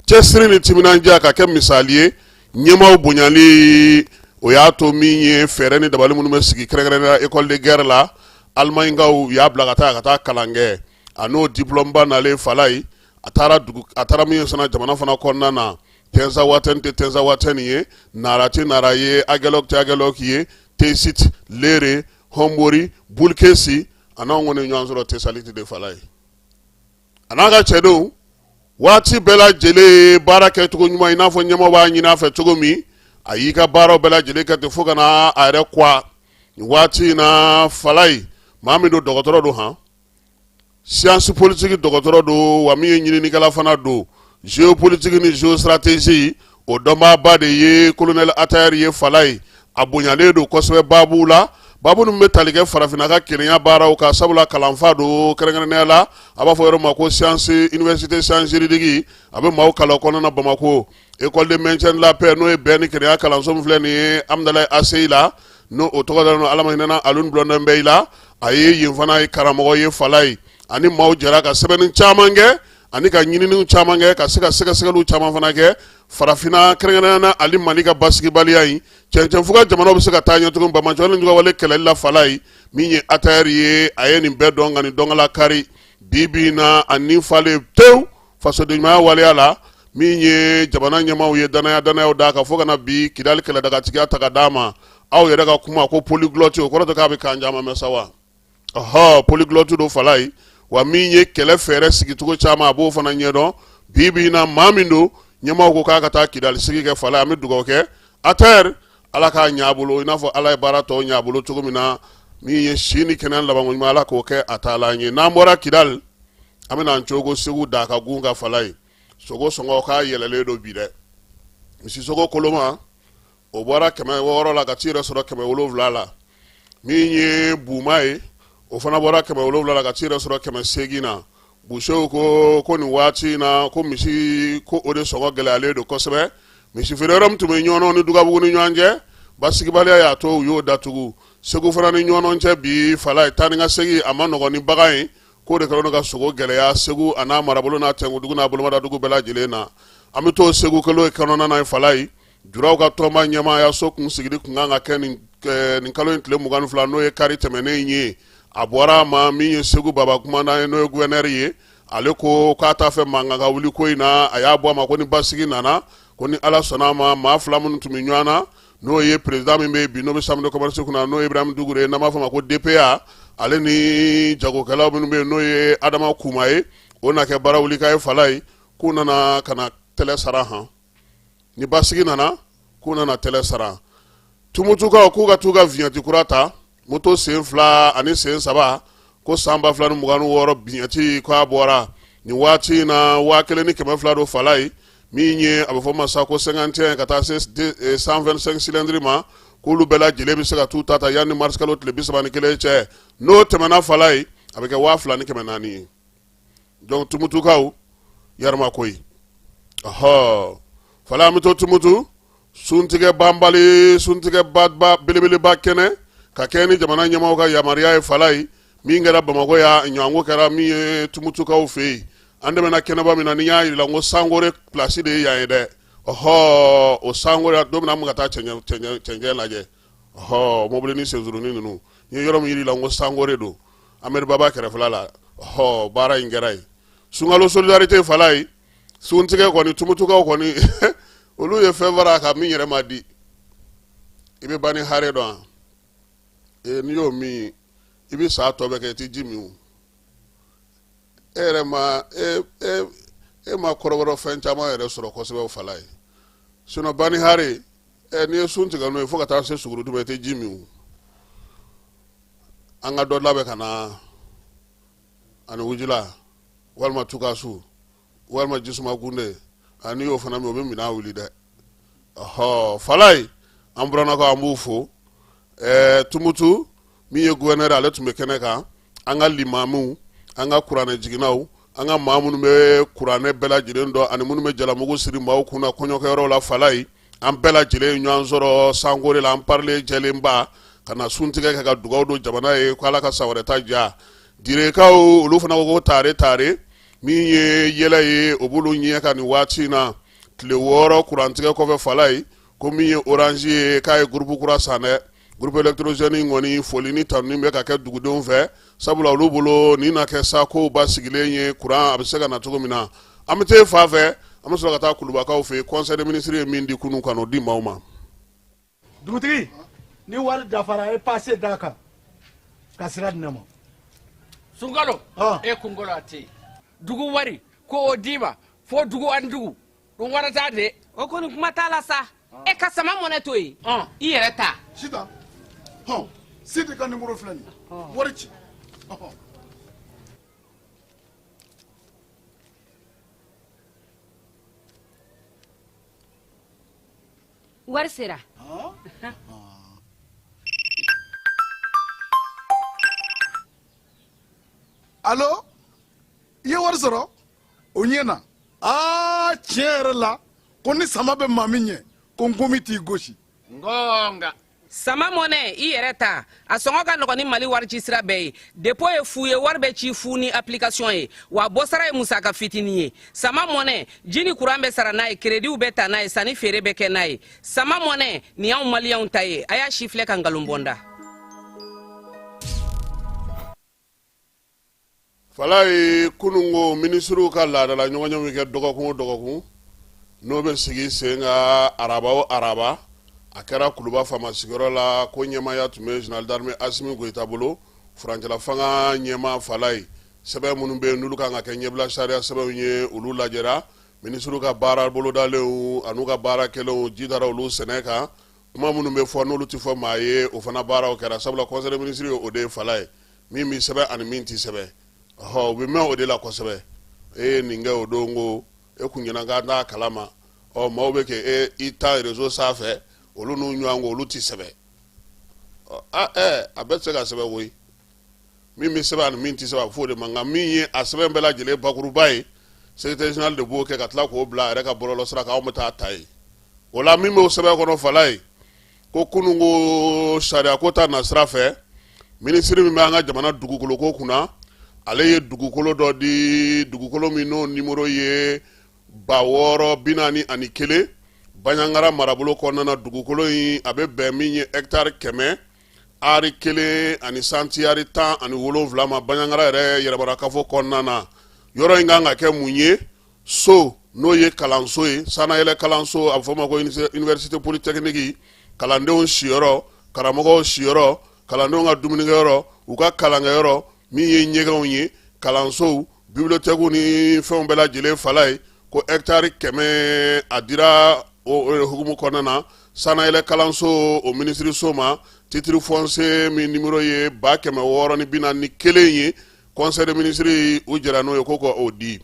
cɛsiri ni timinandiya ka kɛ misali ye, ɲɛmaaw bonyali, o y'a to min ye fɛɛrɛ ni dabali minnu bɛ sigi kɛrɛnkɛrɛnnenya école de guerre la, Alimaɲikaw y'a bila ka taa kalan kɛ. A n'o diplôme ba nalen fala ye, a taara dugu, a taara min ye fana jamana fana kɔnɔna na, Tɛnzawatɛn tɛ Tɛnzawatɛn ye, Nara tɛ Nara ye, Agelɔk tɛ Agelɔk ye, Tesit, Lere, Hɔnbori, Bulkesi, a n'anw kɔni ɲɔgɔn sɔrɔ Tesaliti de fala ye. A n'a ka cɛdenw, waati bɛɛ lajɛlen baara kɛcogo ɲuman, i n'a fɔ ɲɛmaaw b'a ɲini a fɛ cogo min, a y'i ka baaraw bɛɛ lajɛlen kɛ ten fo ka na a yɛrɛ kuwa nin waati in na fala ye. Maa min don, dɔgɔtɔrɔ don han, science politique dɔgɔtɔrɔ don, wa min ye ɲininikɛla fana don, géopolitique ni géostratégie, o dɔnbaaba de ye colonel Atayɛri ye fala ye. A bonyalen don kosɛbɛ baabu la. Babu ninnu bɛ tali kɛ farafinna ka kelenya baaraw kan, sabula kalanfa don kɛrɛnkɛrɛnnenya la, a b'a fɔ yɔrɔ ma ko science, université science juridique, a bɛ maaw kalan kɔnɔna na Bamakɔ. École de maintien de la paix, n'o ye bɛn ni kelenya kalanso min filɛ nin ye Amudalayi ACI la, n'o o tɔgɔ dalen don Ala ma hinɛna Alioune Blondin Beye la, a ye yen fana ye karamɔgɔ ye Falaye. Ani maaw jɛra ka sɛbɛnni caman kɛ ani ka ɲininiw caman kɛ, ka se ka sɛgɛsɛgɛliw caman fana kɛ farafinna, kɛrɛnkɛrɛnnenya la ani Mali ka basigibaliya in, cɛncɛnfuga jamanaw bɛ se ka taa ɲɛ cogo min banbaanciwale ni juguwale kɛlɛli la. Falaye, min ye ATR ye, a ye nin bɛɛ dɔn ka nin dɔnkala kari. Bi bi in na, a ni falen tewu fasodenɲumanya waleya la, min ye jamana ɲɛmaaw ye danaya danayaw d'a kan fo ka na bi Kidali kɛlɛdagatigiya ta ka d'a ma. Aw yɛrɛ ka kuma ko polyglotte, o kɔrɔ tɛ k'a bɛ kan caman mɛn sa wa? Ɔhɔ, polyglotte don Falaye. Wa min ye kɛlɛ fɛɛrɛ sigicogo caman, a b'o fana ɲɛdɔn. Bi bi in na, maa min don, ɲɛmaaw ko k'a ka taa Kidali sigi kɛ Falaye. An bɛ dugawu kɛ ATR, Ala k'a ɲɛ a bolo i n'a fɔ Ala ye baara tɔw ɲɛ a bolo cogo min na. Min ye si ni kɛnɛya labanko ɲuman, Ala k'o kɛ a taalan ye. N'an bɔra Kidali, an bɛna an cogo Segu Dakagun ka Falaye. Sogo sɔngɔ k'a yɛlɛlen don bi dɛ. Misisogo koloma, o bɔra 600 la ka t'i yɛrɛ sɔrɔ 700 la. Min ye buma ye, o fana bɔra 700 la ka t'i yɛrɛ sɔrɔ 800 na. Busew ko nin waati in na, ko misi ko o de sɔngɔ gɛlɛyalen don kosɛbɛ. Misi feere yɔrɔ min tun bɛ Ɲɔnɔ ni Dugabugu ni ɲɔgɔn cɛ, basigibaliya y'a to u y'o datugu. Segu fana ni Ɲɔnɔ cɛ bi, Falaye, taa ni ka segin a ma nɔgɔn ni bagan ye, k'o de kɛlen don ka sogo gɛlɛya Segu a n'a marabolo n'a tɛnkudugu n'a bolomadadugu bɛɛ lajɛlen na. An bɛ to Segu kelen kɔnɔna na, Falaye. Juraw ka tɔnba ɲɛmaayaso kun sigili kun kan ka kɛ nin kalo in tile 22, n'o ye kari tɛmɛnen in ye. A bɔra a ma. Min ye Segu baba kumandan ye, n'o ye gouverneur ye, ale ko k'a t'a fɛ mankan ka wuli ko in na. A y'a bɔ a ma ko ni basigi nana, ko ni Ala sɔnna a ma, maa fila minnu tun bɛ ɲɔgɔn na, n'o ye président min bɛ yen bi, n'o bɛ chambre de commerce kunna, n'o ye Ibrahim Dugure ye, n'an b'a fɔ a ma ko DPA, ale ni jagokɛlaw minnu bɛ yen, n'o ye Adama Kuma ye, o na kɛ baara wuli ka ye Falaye, k'u nana ka na tɛlɛ sara han. Ni basigi nana, k'u nana tɛlɛ sara. Tumutukaw k'u ka t'u ka vignette kura ta, moto sen fila ani sen saba, ko san 2026 vignette k'a bɔra nin waati in na, 1200 don Falaye. Min ye a bɛ fɔ ma sa ko 51 ka taa se 125 cylindre ma, k'olu bɛɛ lajɛlen bɛ se ka t'u ta ta yanni mars kalo tile 31 cɛ. N'o tɛmɛna Falaye, a bɛ kɛ 2400 ye. Donc Tumutukaw yarima koyi. Ɔhɔ Falaye, an bɛ to Tumutu. Suntigɛ banbali, suntigɛ ba belebeleba kɛnɛ ka kɛ ni jamana ɲɛmaaw ka yamaruya ye Falaye, min kɛra Bamakɔ yan, ɲɔgɔnko kɛra min ye Tumutukaw fɛ yen. An dɛmɛna kɛnɛba min na, ni y'a jira ko Sankore place de ye yan ye dɛ. Ɔhɔ, o Sankore, don min na an bɛ ka taa cɛncɛn lajɛ, ɔhɔ, mobili ni sensurunin ninnu, n ye yɔrɔ min yir'i la ko Sankore don, Amadu Baba kɛrɛfɛla la. Ɔhɔ, baara in kɛra yen. Sunkalo solidarité Falaye, suntigɛ kɔni, Tumutukaw kɔni, olu ye fɛn fara ka min yɛrɛ ma di. I bɛ ban ni hare dɔn wa? Ee, n'i y'o min, i bɛ sa tɔ bɛɛ kɛ i tɛ ji min o. E yɛrɛ ma e e e ma kɔrɔbɔrɔ fɛn caman yɛrɛ sɔrɔ kosɛbɛ o Falaye. Sinon bani hare, ɛ, n'i ye sun tigɛ n'o ye fo ka taa se sugurudu ma, i tɛ ji min o. An ka dɔ labɛn ka na ani wujula walima tukasu walima jisuma gunde, ani y'o fana min, o bɛ minɛn wuli dɛ. Ɔhɔ Falaye, an burannakaw, an b'u fo. Tumutu, min ye gouverneur, ale tun bɛ kɛnɛ kan. An ka limamuw, an ka kuranɛ jiginnaw, an ka maa minnu bɛ kuranɛ bɛɛ lajɛlen dɔn ani minnu bɛ jalamugu siri maaw kunna kɔɲɔkɛyɔrɔ la Falaye, an bɛɛ lajɛlen ye ɲɔgɔn sɔrɔ Sankore la, an parilen jɛlenba ka na suntigɛ kɛ ka dugawu don jamana ye ko Ala ka san wɛrɛ ta diya. Direkaw, olu fana ko tare tare. Min ye yɛlɛ ye, o b'olu ɲɛ ka nin waati in na, tile 6 kurantigɛ kɔfɛ Falaye, ko min ye Orange ye, k'a ye groupe kura san dɛ. Groupe électrogène in kɔni, foli ni tanuni bɛ ka kɛ dugudenw fɛ, sabula olu bolo nin na kɛ sa kow basigilen ye, kuran a bɛ se ka na cogo min na. An bɛ taa fan fɛ, an bɛ sɔrɔ ka taa Kulubakaw fɛ yen. Conseil des ministres ye min di kunun ka n'o di maaw ma. Dugutigi, ni wari dafara, e pase d'a kan ka sira di ne ma. Sunkalo, e kunkolo a tɛ yen. Dugu wari ko o d'i ma fo dugu ani dugu dun wara t'a de. O kɔni, kuma t'a la sa. E ka sama mɔnɛ to yen, i yɛrɛ ta. Sitan, hɔn, Sidi ka nimoro filɛ nin ye, wari ci. Ɔhɔn. Wari sera. Alo, i ye wari sɔrɔ? O ɲɛna. Aa, tiɲɛ yɛrɛ la, ko ni sama bɛ maa min ɲɛ, ko nkomi t'i gosi. Ngonga. Sama Mɔnɛ, i yɛrɛ ta, a sɔngɔ ka nɔgɔn ni Mali warici sira bɛɛ ye. Dépôt ye fu ye, wari bɛ ci fu ni application ye, wa bɔsara ye musaka fitinin ye. Sama Mɔnɛ, ji ni kuran bɛ sara n'a ye, kerediw bɛ ta n'a ye, sanni feere bɛ kɛ n'a ye. Sama Mɔnɛ, nin y'anw Maliyɛnw ta ye. A y'a sifilɛ ka nkalon bɔ n da. Falaye, kununko minisiriw ka laadala ɲɔgɔnye bɛ kɛ dɔgɔkun o dɔgɔkun, n'o bɛ sigi sen kan araba o araba. A kɛra Kuluba faama sigiyɔrɔ la, ko ɲɛmaaya tun bɛ général d'armée Asimi Goyita bolo, furancɛla fanga ɲɛmaa. Falaye, sɛbɛn minnu bɛ yen n'olu kan ka kɛ ɲɛbila sariya sɛbɛnw ye, olu lajɛra. Minisiriw ka baara bolodalenw an'u ka baara kɛlenw, ji dara olu sɛnɛ kan. Kuma minnu bɛ fɔ n'olu tɛ fɔ maa ye, o fana baaraw kɛra, sabula conseil des ministres ye o de ye. Falaye, min bɛ sɛbɛn ani min tɛ sɛbɛn, ɔhɔ, u bɛ mɛn o de la kosɛbɛ. E ye nin kɛ o don, ko e kun ɲɛna k'an t'a kalama. Ɔ, maaw bɛ kɛ e i ta réseau sanfɛ, olu n'u ɲɔgɔn ko olu tɛ sɛbɛn. Ɔ, a ɛ a bɛɛ tɛ se ka sɛbɛn koyi. Min bɛ sɛbɛn ani min tɛ sɛbɛn, a bɛ fɔ o de ma. Nka min ye a sɛbɛn bɛɛ lajɛlen bakuruba ye, secrétaire général de b'o kɛ ka tila k'o bila a yɛrɛ ka bɔlɔlɔ sira kan, anw bɛ taa ta yen. O la, min b'o sɛbɛn kɔnɔ, Falaye, ko kunun ko sariya ko ta nasira fɛ, minisiri min bɛ an ka jamana dugukolo ko kunna, ale ye dugukolo dɔ di, dugukolo min n'o nimoro ye 6041, Baɲangara marabolo kɔnɔna na. Dugukolo in, a bɛ bɛn min ye hɛkitari 100 ari 1 ani santiyari 17 ma, Baɲangara yɛrɛ yɛrɛmarakafo kɔnɔna na. Yɔrɔ in kan ka kɛ mun ye? So n'o ye kalanso ye, sanayɛlɛ kalanso, a bɛ fɔ o ma ko université polytechnique, kalandenw siyɔrɔ, karamɔgɔw siyɔrɔ, kalandenw ka dumunikɛyɔrɔ, u ka kalankɛyɔrɔ, min ye ɲɛgɛnw ye, kalansow, bibliothèque ni fɛnw bɛɛ lajɛlen. Falaye, ko hɛkitari 100, a dira o hukumu kɔnɔna na sanayɛlɛ kalanso o minisiriso ma, titre foncier min nimoro ye 641 ye. Conseil des ministres, u jɛra n'o ye ko ka o di.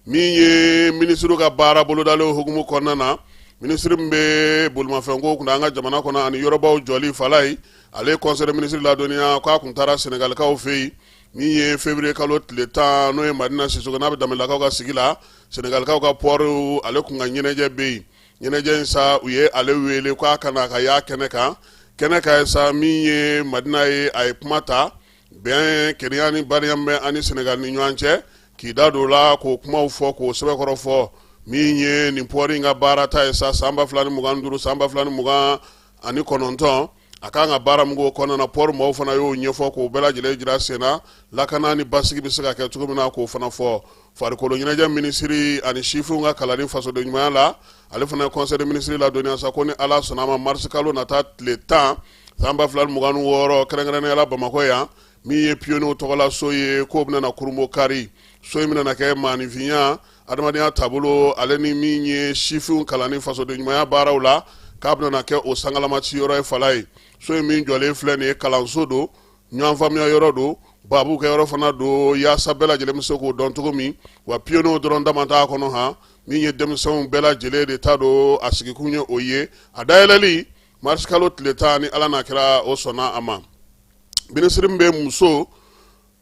Min ye minisiriw ka baara bolodalen hukumu kɔnɔna na, minisiri min bɛ bolimafɛnko kunna an ka jamana kɔnɔ ani yɔrɔbaw jɔli, Falaye, ale ye conseil des ministres ladɔnniya k'a kun taara Senegalikaw fɛ yen, min ye février kalo tile 10, n'o ye Madina Sisoko, n'a bɛ Danbelelakaw ka sigi la, Senegalikaw ka port, ale kun ka ɲɛnajɛ bɛ yen. Ɲɛnajɛ in sa, u ye ale wele k'a ka na ka y'a kɛnɛ kan. Kɛnɛ kan sa, min ye Madina ye, a ye kuma ta bɛn, kelenya ni badenya bɛ an ni Senegal ni ɲɔgɔn cɛ, k'i da don o la, k'o kumaw fɔ, k'o sɛbɛkɔrɔ fɔ. Min ye nin port in ka baara ta ye sa, san 2025, san 2029, a kan ka baara min k'o kɔnɔna na, port maaw fana y'o ɲɛfɔ, k'o bɛɛ lajɛlen jira sen na, lakana ni basigi bɛ se ka kɛ cogo min na, k'o fana fɔ. Farikolo ɲɛnajɛ minisiri ani sifinw ka kalanni fasoden ɲumanya la, ale fana ye conseil des ministres ladɔnniya sa ko ni Ala sɔnna a ma, mars kalo nata tile 10, san 2026, kɛrɛnkɛrɛnnenya la Bamakɔ yan, min ye pionniers tɔgɔla so ye, k'o bɛna na Kurunbonkari. So in bɛna na kɛ maaninfinya, adamadenya taabolo, ale ni min ye sifinw kalanni fasoden ɲumanya baaraw la, k'a bɛna na kɛ o sangalamaci yɔrɔ ye. Falaye, so in min jɔlen filɛ nin ye, kalanso don, ɲɔgɔn faamuya yɔrɔ don, baabu kɛ yɔrɔ fana don, yaasa bɛɛ lajɛlen bɛ se k'o dɔn cogo min. Wa pionniers dɔrɔn dama t'a kɔnɔ han, min ye denmisɛnw bɛɛ lajɛlen de ta don, a sigikun ye o ye. A dayɛlɛli mars kalo tile 10, ni Ala n'a kɛra o sɔnna a ma. Minisiri min bɛ muso,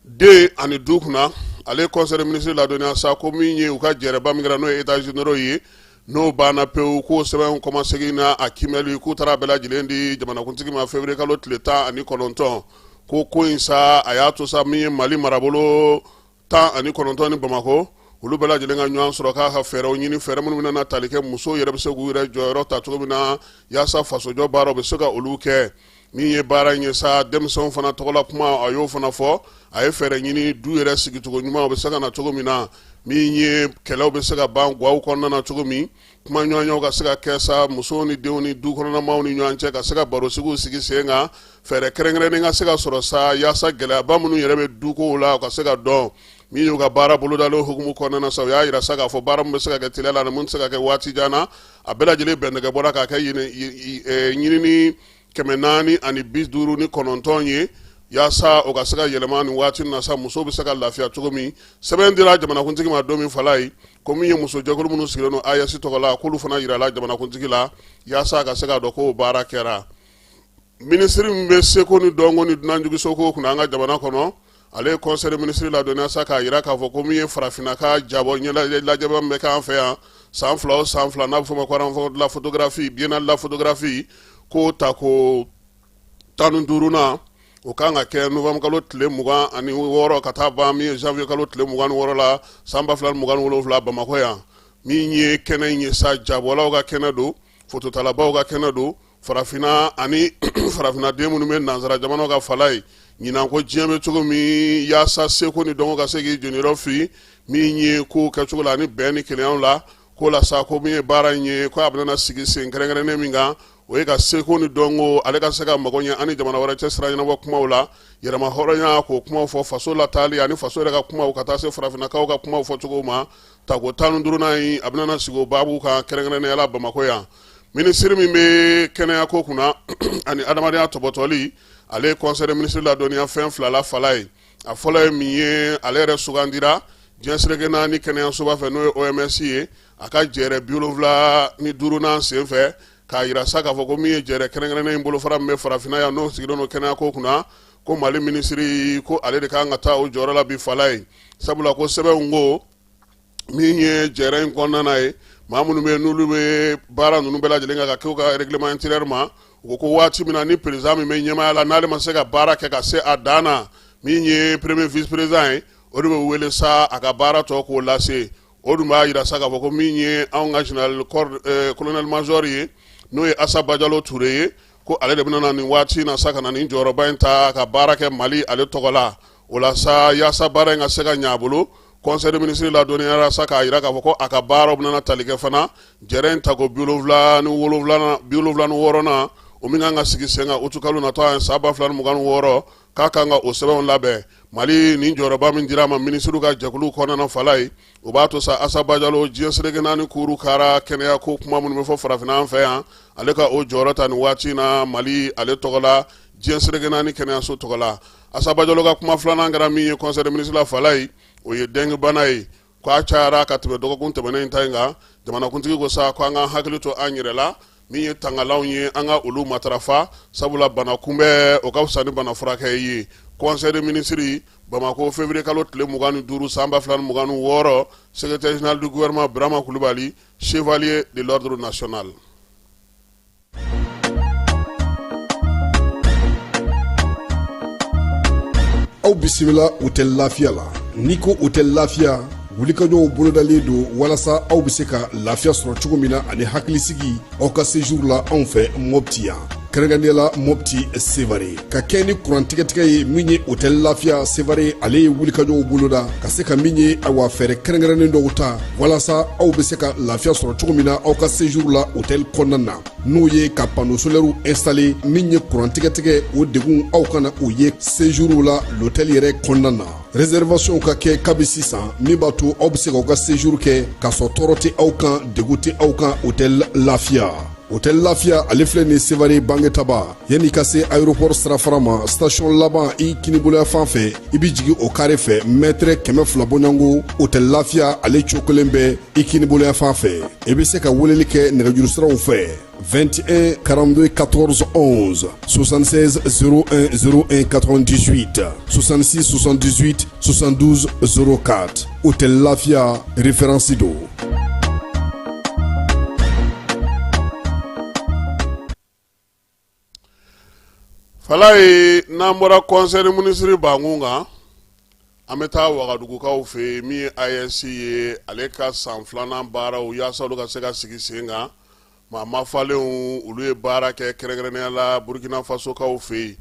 den ani du kunna, ale ye conseil des ministres ladɔnniya sa ko min ye u ka jɛrɛba min kɛra, n'o ye états généraux ye, n'o banna pewu, k'o sɛbɛn kɔmasegin na a kiimɛli, k'u taara bɛɛ lajɛlen di jamanakuntigi ma février kalo tile 19. Ko in sa, a y'a to sa, min ye Mali marabolo 19 ni Bamakɔ, olu bɛɛ lajɛlen ka ɲɔgɔn sɔrɔ k'a ka fɛɛrɛw ɲini, fɛɛrɛ minnu bɛna tali kɛ musow yɛrɛ bɛ se k'u yɛrɛ jɔyɔrɔ ta cogo min na, yaasa fasojɔ baaraw bɛ se ka olu kɛ. Min ye baara in ye sa, denmisɛnw fana tɔgɔla kuma, a y'o fana fɔ. A ye fɛɛrɛ ɲini du yɛrɛ sigicogo ɲuman o bɛ se ka na cogo min na, min ye kɛlɛw bɛ se ka ban gaw kɔnɔna na cogo min, kuma ɲɔgɔnyaw ka se ka kɛ sa musow ni denw ni du kɔnɔnamaw ni ɲɔgɔn cɛ, ka se ka barosigiw sigi sen kan, fɛɛrɛ kɛrɛnkɛrɛnnen ka se ka sɔrɔ sa yaasa gɛlɛyaba minnu yɛrɛ bɛ dukow la, o ka se ka dɔn. Min y'u ka baara bolodalen hukumu kɔnɔna na sa, u y'a yira sa k'a fɔ baara min bɛ se ka kɛ teliya la ani mun tɛ se ka kɛ waati jan na, a bɛɛ lajɛlen bɛnɛgɛ bɔra k'a kɛ ɲinini 459 ye, yaasa o ka se ka yɛlɛma nin waati na sa, musow bɛ se ka lafiya cogo min. Sɛbɛn dira jamanakuntigi ma don min, Falaye, ko min ye musojɛkulu minnu sigilen don AES tɔgɔ la, k'olu fana yirala jamanakuntigi la, yaasa a ka se k'a dɔn k'o baara kɛra. Minisiri min bɛ seko ni dɔnko ni dunanjiginso ko kunna an ka jamana kɔnɔ, Ale ye conseil des ministres ladɔnniya sa k'a jira k'a fɔ ko min ye farafinna ka jabɔ lajɛba min bɛ k'an fɛ yan san 2 o san 2, n'a bɛ f'o ma ko rencontre de la photographie, biennale de la photographie, k'o tako 15nan, o kan ka kɛ novembre kalo tile 26 ka taa ban min ye janvier kalo tile 26 la san 2027 Bamakɔ yan. Min ye kɛnɛ in ye sa, jabɔlaw ka kɛnɛ don, fototalabaw ka kɛnɛ don, farafinna ani farafinna den minnu bɛ nansara jamanaw ka fala ye. Ɲinan ko diɲɛ bɛ cogo min, yaasa seko ni dɔnko ka se k'i jeniyɔrɔ fin min ye kow kɛcogo la ani bɛn ni kelenya la ko la sa, ko min ye baara in ye, ko a bɛna sigi sen kɛrɛnkɛrɛnnen min kan, o ye ka seko ni dɔnko ale ka se ka mago ɲɛ ani jamana wɛrɛ cɛ sira ɲɛnabɔ kumaw la, yɛrɛma hɔrɔnya k'o kumaw fɔ, faso lataali ani faso yɛrɛ ka kumaw, ka taa se farafinnakaw ka kumaw fɔcogo ma. Tako 15nan in, a bɛna sigi o baabu kan kɛrɛnkɛrɛnnenya la Bamakɔ yan. Minisiri min bɛ kɛnɛya ko kunna ani adamadenya tɔbɔtɔli, ale ye conseil des ministres ladɔnniya fɛn fila la fala ye. A fɔlɔ ye min ye, ale yɛrɛ sugandira diɲɛ seleke naani kɛnɛyasoba fɛ, n'o ye OMS ye, a ka jɛrɛ 75nan senfɛ, k'a jira sa k'a fɔ ko min ye jɛrɛ kɛrɛnkɛrɛnnen in bolofara min bɛ farafinna yan, n'o sigilen don kɛnɛya ko kunna, ko Mali minisiri, ko ale de kan ka taa o jɔyɔrɔ la bi fala ye. Sabula ko sɛbɛnw ko min ye jɛrɛ in kɔnɔna ye, maa minnu bɛ n'olu bɛ baara ninnu bɛɛ lajɛlen kan ka kɛ u ka règlement intérieur ma, u ko waati min na ni président min bɛ ɲɛmaaya la, n'ale ma se ka baara kɛ ka se a dan na, min ye premier vice président ye, o de bɛ wele sa a ka baara tɔ k'o lase. O dun b'a jira sa k'a fɔ ko min ye anw ka général corps colonel major ye, n'o ye Asa Bajalo Ture ye, ko ale de bɛna na nin waati in na sa ka na nin jɔyɔrɔba in ta ka baara kɛ Mali ale tɔgɔ la. O la sa, yaasa baara in ka se ka ɲɛ a bolo, conseil des ministres ladɔnniyara sa k'a jira k'a fɔ ko a ka baaraw bɛna tali kɛ fana jɛrɛ in tako 76nan, o min kan ka sigi sen kan utukalo natɔ san 2026, k'a kan ka o sɛbɛnw labɛn. Mali nin jɔyɔrɔba min dira a ma minisiriw ka jɛkulu kɔnɔna fala ye, o b'a to sa Asa Bajalo, diɲɛ seleke naani kuru kara kɛnɛya ko kuma minnu bɛ fɔ farafinna an fɛ yan, ale ka o jɔyɔrɔ ta nin waati in na Mali ale tɔgɔ la, diɲɛ seleke naani kɛnɛyaso tɔgɔ la. Asa Bajalo ka kuma filanan kɛra min ye conseil des ministres la fala ye, o ye dengue bana ye, ko a cayara ka tɛmɛ dɔgɔkun tɛmɛnen in ta in kan. Jamanakuntigi ko sa ko an ka hakili to an yɛrɛ la, min ye tangalanw ye, an ka olu matarafa, sabula bana kunbɛn o ka fisa ni bana furakɛ ye. Conseil des ministres, Bamakɔ, février kalo tile 25 san 2026. Secrétaire général du gouvernement, Burama Kulubali, chevalier de l'ordre national. Aw bisimila hôtel Lafiya la. N'i ko hôtel Lafiya, wulikajɔw bolodalen don walasa aw bɛ se ka lafiya sɔrɔ cogo min na ani hakilisigi aw ka séjour la anw fɛ Mɔpti yan, kɛrɛnkɛrɛnnenya la Mɔpti Sevare. Ka kɛ ni kuran tigɛtigɛ ye, min ye hôtel Lafiya Sevare, ale ye wulikajɔw boloda ka se ka min ye, awa, fɛɛrɛ kɛrɛnkɛrɛnnen dɔw ta walasa aw bɛ se ka lafiya sɔrɔ cogo min na aw ka séjour la hôtel kɔnɔna na, n'o ye ka panneau solaire installé. Min ye kuran tigɛtigɛ, o degun aw kana o ye séjour la l'hôtel yɛrɛ kɔnɔna na. Réservation ka kɛ kabi sisan, min b'a to aw bɛ se k'aw ka séjour kɛ k'a sɔrɔ tɔɔrɔ tɛ aw kan, degun tɛ aw kan. Hôtel Lafiya, hôtel Lafiya, ale filɛ nin Sevare Bangetaba, yanni ka se aéroport sirafara ma, station laban i kiniboloya fan fɛ, i bɛ jigin o carré fɛ, mètre 200 bɔɲɔgɔnko, hôtel Lafiya ale cokolen bɛ i kiniboloya fan fɛ. I bɛ se ka weleli kɛ nɛgɛjuru siraw fɛ: 21 42 14 11, 76 01 01 98, 66 78 72 04. Hôtel Lafia, référence don. Falaye, n'an bɔra conseil des ministres bankun kan, an bɛ taa Wagadugukaw fɛ yen. Min ye AES ye, ale ka san filanan baaraw, yaasa olu ka se ka sigi sen kan, maa mafalenw olu ye baara kɛ, kɛrɛnkɛrɛnnenya la Burkina Fasokaw fɛ yen.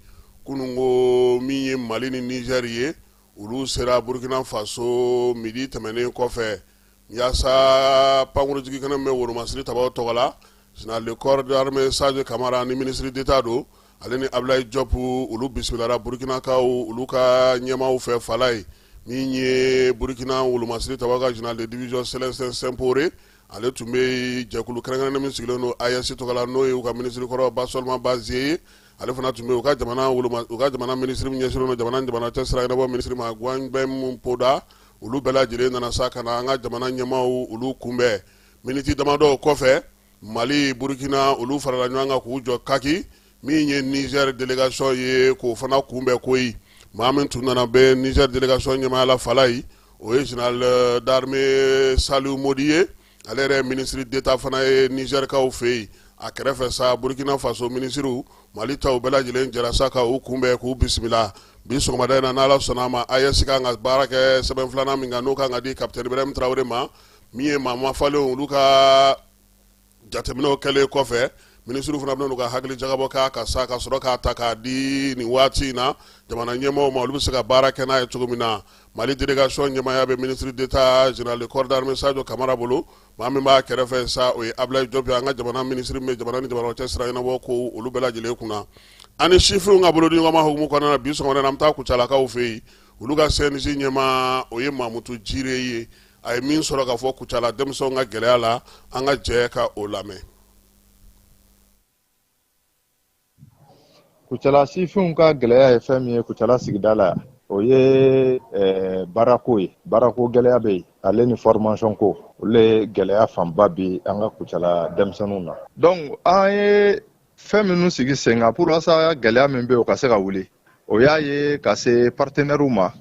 Kununko, min ye Mali ni Niger ye, olu sera Burkina Faso midi tɛmɛnen kɔfɛ, yaasa pankurujigi kɛnɛ min bɛ wolomasiri tabaw tɔgɔ la, général de corps d'armée Sadio Kamara ni ministre d'État don, ale ni Ablaye Diop, olu bisimilara Burkinakaw olu ka ɲɛmaaw fɛ Falaye. Min ye Burkina wolomasiri tabaw ka général de division Célestin Simporé, ale tun bɛ jɛkulu kɛrɛnkɛrɛnnen min sigilen don AES tɔgɔ la, n'o ye u ka ministre kɔrɔ Bassolma Bazié ye, ale fana tun bɛ u ka jamana u ka jamana ministre min ɲɛsinnen don jamana ni jamana cɛ sira ɲɛnabɔ ministre ma, Guangbem Poda. Olu bɛɛ lajɛlen nana sa ka na an ka jamana ɲɛmaaw olu kunbɛn. Miniti damadɔ kɔfɛ, Mali, Burkina, olu farala ɲɔgɔn kan k'u jɔ kaki. Min ye Niger délégation ye, k'o fana kunbɛn koyi. Maa min tun nana bɛ Niger délégation ɲɛmaaya la Falayi, o ye général d'armée Saliou Modi ye. Ale yɛrɛ ye ministre d'État fana ye Nizɛrikaw fɛ yen. A kɛrɛfɛ sa, Burkina Faso minisiriw, Mali taw bɛɛ lajɛlen jɛra sa ka u kunbɛn k'u bisimila. Bi sɔgɔmada in na, n'Ala sɔnna a ma, AES kan ka baara kɛ sɛbɛn filanan min kan, n'o kan ka di capitaine Ibrahim Traoré ma, min ye maa mafalenw olu ka jateminɛw kɛlen kɔfɛ, minisiriw fana bɛna n'u ka hakili jagabɔ k'a kan sa, ka sɔrɔ k'a ta k'a di nin waati in na jamana ɲɛmɔgɔw ma, olu bɛ se ka baara kɛ n'a ye cogo min na. Mali délégation ɲɛmaaya bɛ ministre d'État général de corps d'armée Sadio Kamara bolo. Maa min b'a kɛrɛfɛ sa, o ye Ablaye Diop ye, an ka jamana minisiri min bɛ jamana ni jamana cɛ sira ɲɛnabɔ ko olu bɛɛ lajɛlen kunna. Ani sifinw ka bolodiɲɔgɔnma hukumu kɔnɔna na, bi sɔgɔmada in na, an bɛ taa Kucalakaw fɛ yen. Olu ka CNJ ɲɛmaa, o ye Mamutu Jire ye. A ye min sɔrɔ ka fɔ Kucala denmisɛnw ka gɛlɛya la, an ka jɛ ka o lamɛn. Kucala sifinw ka gɛlɛya ye fɛn min ye Kucala sigida la, o ye baarako ye. Baarako gɛlɛya bɛ yen, ale ni formation ko, olu ye gɛlɛya fanba bi an ka Kucala denmisɛnninw na. Donc an ye fɛn minnu sigi sen kan pour walasa gɛlɛya min bɛ yen o ka se ka wuli, o y'a ye ka se partenaires ma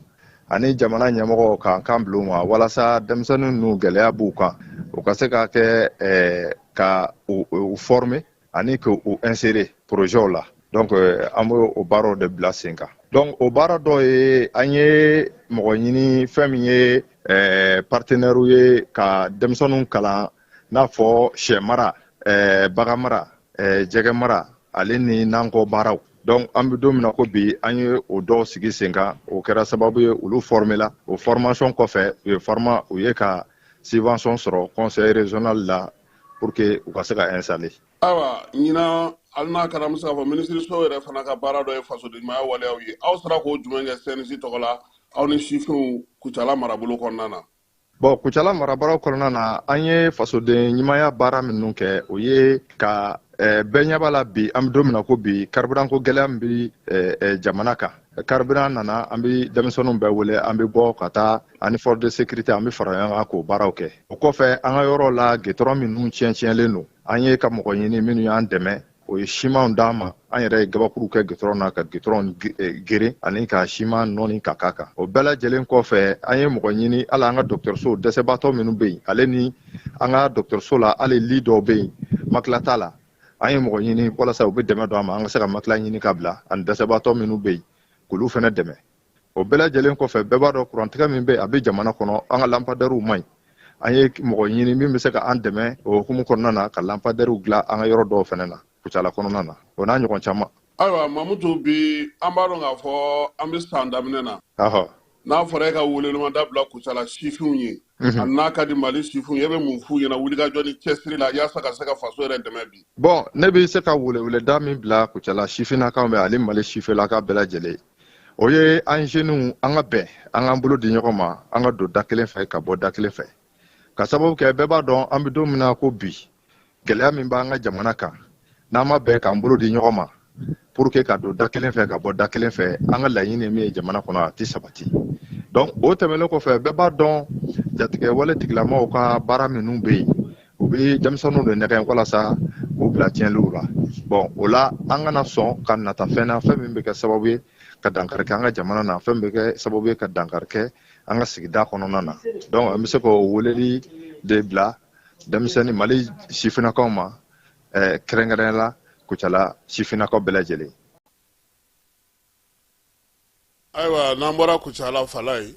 ani jamana ɲɛmɔgɔw k'an kan bila u ma walasa denmisɛnnin ninnu gɛlɛya b'u kan, u ka se ka kɛ ka u former ani k'u insérer projet la. Donc an b'o o baaraw de bila sen kan. Donc o baara dɔ ye, an ye mɔgɔ ɲini fɛn min ye partenaires ye ka denmisɛnninw kalan, n'a fɔ sɛ mara, bagan mara, jɛgɛ mara, ale ni nankɔ baaraw. Donc an bɛ don min na ko bi, an ye o dɔw sigi sen kan. O kɛra sababu ye olu former la. O formation kɔfɛ, u ye forma u ye ka subvention sɔrɔ conseil régional la pour que u ka se ka installer. Ayiwa, ɲinan, hali n'a kɛra, an bɛ se k'a fɔ minisiriso yɛrɛ fana ka baara dɔ ye fasodenɲumanya waleyaw ye. Aw sera k'o jumɛn kɛ CNJ tɔgɔ la, aw ni sifinw, Kucala marabolo kɔnɔna na? Bon, Kucala marabolo kɔnɔna na, an ye fasoden ɲumanya baara minnu kɛ, o ye ka bɛɛ ɲɛ b'a la bi, an bɛ don min na ko bi, carburant ko gɛlɛya min bɛ jamana kan. Carburant nana, an bɛ denmisɛnninw bɛɛ wele, an bɛ bɔ ka taa ani force de sécurité, an bɛ fara ɲɔgɔn kan k'o baaraw kɛ. O kɔfɛ, an ka yɔrɔ la goudron minnu tiɲɛ tiɲɛlen don, an ye ka mɔgɔ ɲini minnu y'an dɛmɛ, o ye simanw d'an ma. An yɛrɛ ye gabakuru kɛ goudron na ka goudron geren ani ka siman nɔɔni ka k'a kan. O bɛɛ lajɛlen kɔfɛ, an ye mɔgɔ ɲini hali an ka dɔgɔtɔrɔso dɛsɛbaatɔ minnu bɛ yen, ale ni an ka dɔgɔtɔrɔso la hali lit dɔw bɛ yen, matelas t'a la. An ye mɔgɔ ɲini walasa u bɛ dɛmɛ don an ma, an ka se ka matelas ɲini ka bila, ani dɛsɛbaatɔ minnu bɛ yen k'olu fana dɛmɛ. O bɛɛ lajɛlen kɔfɛ, bɛɛ b'a dɔn kurantigɛ min bɛ, a bɛ jamana kɔnɔ, an ka lampadaires man ɲi. An ye mɔgɔ ɲini min bɛ se ka an dɛmɛ o hukumu kɔnɔna na ka lampadaires dilan an ka yɔrɔ dɔw fana na Kucala kɔnɔna na, o n'a ɲɔgɔn caman. Ayiwa Mamutu, bi an b'a dɔn k'a fɔ an bɛ san daminɛ na. N'a fɔra e ka welewelemada bila Kucala sifinw ye, a n'a ka di Mali sifinw ye, e bɛ mun f'u ɲɛna wulikajɔ ni cɛsiri la yaasa ka se ka faso yɛrɛ dɛmɛ bi? Bon, ne bɛ se ka weleweleda min bila Kucala sifinnakaw bɛ ani Mali sifinlaka bɛɛ lajɛlen, o ye an jeunes, an ka bɛn, an k'an bolo di ɲɔgɔn ma, an ka don da kelen fɛ ka bɔ da kelen fɛ, ka sababu kɛ bɛɛ b'a dɔn an bɛ don min na ko bi, gɛlɛya min b'an ka jamana kan, n'an ma bɛn k'an bolo di ɲɔgɔn ma pour que ka don da kelen fɛ ka bɔ da kelen fɛ, an ka laɲini min ye jamana kɔnɔ, a tɛ sabati. Donc o tɛmɛnen kɔfɛ, bɛɛ b'a dɔn jatigɛwale tigilamɔgɔw ka baara minnu bɛ yen, u bɛ denmisɛnninw de nɛgɛn walasa k'u bila tiɲɛliw la. Bon, o la an kana sɔn ka nata fɛn na, fɛn min bɛ kɛ sababu ye ka dankari kɛ an ka jamana na, fɛn min bɛ kɛ sababu ye ka dankari kɛ an ka sigida kɔnɔna na. Donc an bɛ se k'o weleli de bila denmisɛnnin Mali sifinnakaw ma, kɛrɛnkɛrɛnnenya la Kucala sifinnakaw bɛɛ lajɛlen. Ayiwa, n'an bɔra Kucala, Falayi,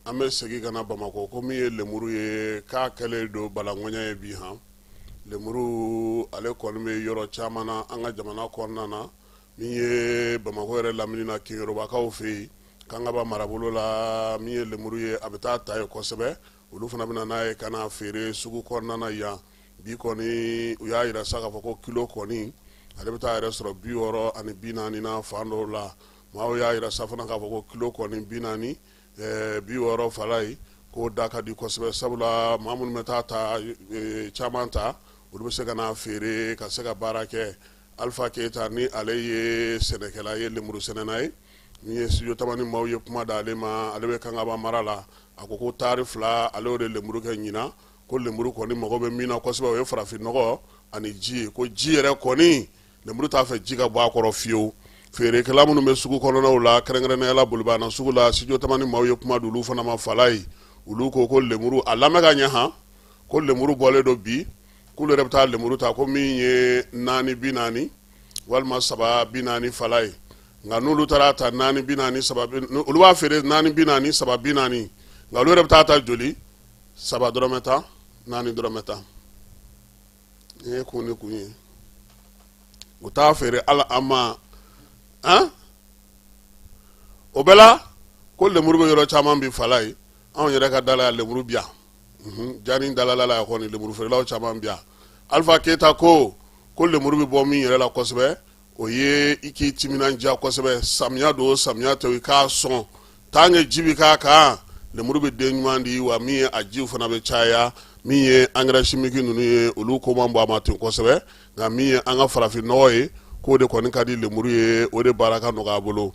an bɛ segin ka na Bamakɔ. Ko min ye lemuru ye, k'a kɛlen don balaŋɔɲɛ ye bi han. Lemuru ale kɔni bɛ yɔrɔ caman na an ka jamana kɔnɔna na, min ye Bamakɔ yɛrɛ lamini na, Keyorobakaw fɛ yen, Kangaba marabolo la, min ye lemuru ye, a bɛ taa ta yen kosɛbɛ. Olu fana bɛ na n'a ye ka na feere sugu kɔnɔna na yan. Bi kɔni, u y'a yira sa k'a fɔ ko kilo kɔni, ale bɛ taa yɛrɛ sɔrɔ 60 ni 40 na fan dɔw la. Maaw y'a yira sa fana k'a fɔ ko kilo kɔni 40, 60, Falayi, k'o da ka di kosɛbɛ, sabula maa minnu bɛ taa ta caman ta, olu bɛ se ka n'a feere ka se ka baara kɛ. Alifa Keyita ni ale ye sɛnɛkɛla ye, lemuru sɛnɛna ye, min ye studio Tamani maaw ye kuma d'ale ma, ale bɛ Kangaba mara la. A ko ko taari 2 ale y'o de lemuru kɛ ɲinan. Ko lemuru kɔni mago bɛ min na kosɛbɛ, o ye farafin nɔgɔ ani ji ye. Ko ji yɛrɛ kɔni, lemuru t'a fɛ ji ka bɔ a kɔrɔ fiyewu. Feerekɛla minnu bɛ sugu kɔnɔnaw la, kɛrɛnkɛrɛnnenya la Bolibana sugu la, studio Tamani maaw ye kuma di olu fana ma Falaye. Olu ko ko lemuru, a lamɛn ka ɲɛ han, ko lemuru bɔlen don bi, k'olu yɛrɛ bɛ taa lemuru ta ko min ye 4.40 walima 3.40 Falaye. Nka n'olu taara ta 4.40 saba, olu b'a feere 4.40 3.40, nka olu yɛrɛ bɛ taa ta joli? 3 dɔrɔmɛ 10, 4 dɔrɔmɛ 10. Nin ye kun ni kun ye. U t'a feere ala an ma han. O bɛɛ la ko lemuru bɛ yɔrɔ caman bi Falaye. Anw yɛrɛ ka da la yan lemuru bi yan, jani dalala la yan kɔni lemuru feerelaw caman bi yan. Alifa Keyita ko ko lemuru bɛ bɔ min yɛrɛ la kosɛbɛ, o ye i k'i timinandiya kosɛbɛ. Samiya don, samiya tɛ, i k'a sɔn tant que ji bɛ k'a kan, lemuru bɛ den ɲuman di, wa min ye a jiw fana bɛ caya. Min ye engrais chimique ninnu ye, olu ko man bon a ma ten kosɛbɛ, nka min ye an ka farafin nɔgɔ ye, k'o de kɔni ka di lemuru ye, o de baara ka nɔgɔ a bolo.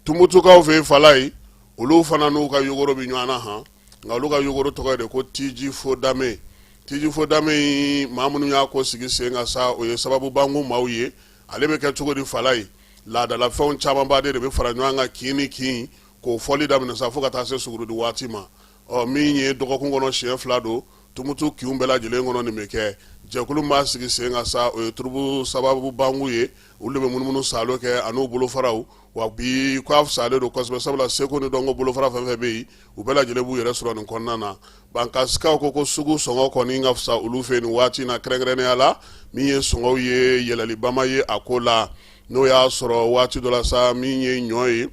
Tumutukaw fɛ yen Falaye, olu fana n'u ka yogoro bɛ ɲɔgɔn na han, nka olu ka yogoro tɔgɔ ye de ko tiji fodame. Tiji fodame in, maa minnu y'a ko sigi sen kan sa, o ye sababu bangu maaw ye. Ale bɛ kɛ cogo di Falaye? Laadalafɛnw camanba de bɛ fara ɲɔgɔn kan kin ni kin k'o fɔli daminɛ sa fo ka taa se sugurudi waati ma. Ɔ min ye dɔgɔkun kɔnɔ siɲɛ 2 don, Tumutu kinw bɛɛ lajɛlen kɔnɔ nin bɛ kɛ. Jɛkulu min b'a sigi sen kan sa, o ye turubu sababu bangu ye. Olu de bɛ munumunu saalo kɛ an'u bolofaraw. Wa bi k'a fisalen don kosɛbɛ, sabula seko ni dɔnko bolofara fɛn fɛn bɛ yen, u bɛɛ lajɛlen b'u yɛrɛ sɔrɔ nin kɔnɔna na. Bankasikaw ko ko sugu sɔngɔ kɔni ka fisa olu fɛ nin waati in na, kɛrɛnkɛrɛnnenya la min ye sɔngɔw ye, yɛlɛliba ma ye a ko la. N'o y'a sɔrɔ waati dɔ la sa, min ye ɲɔ ye,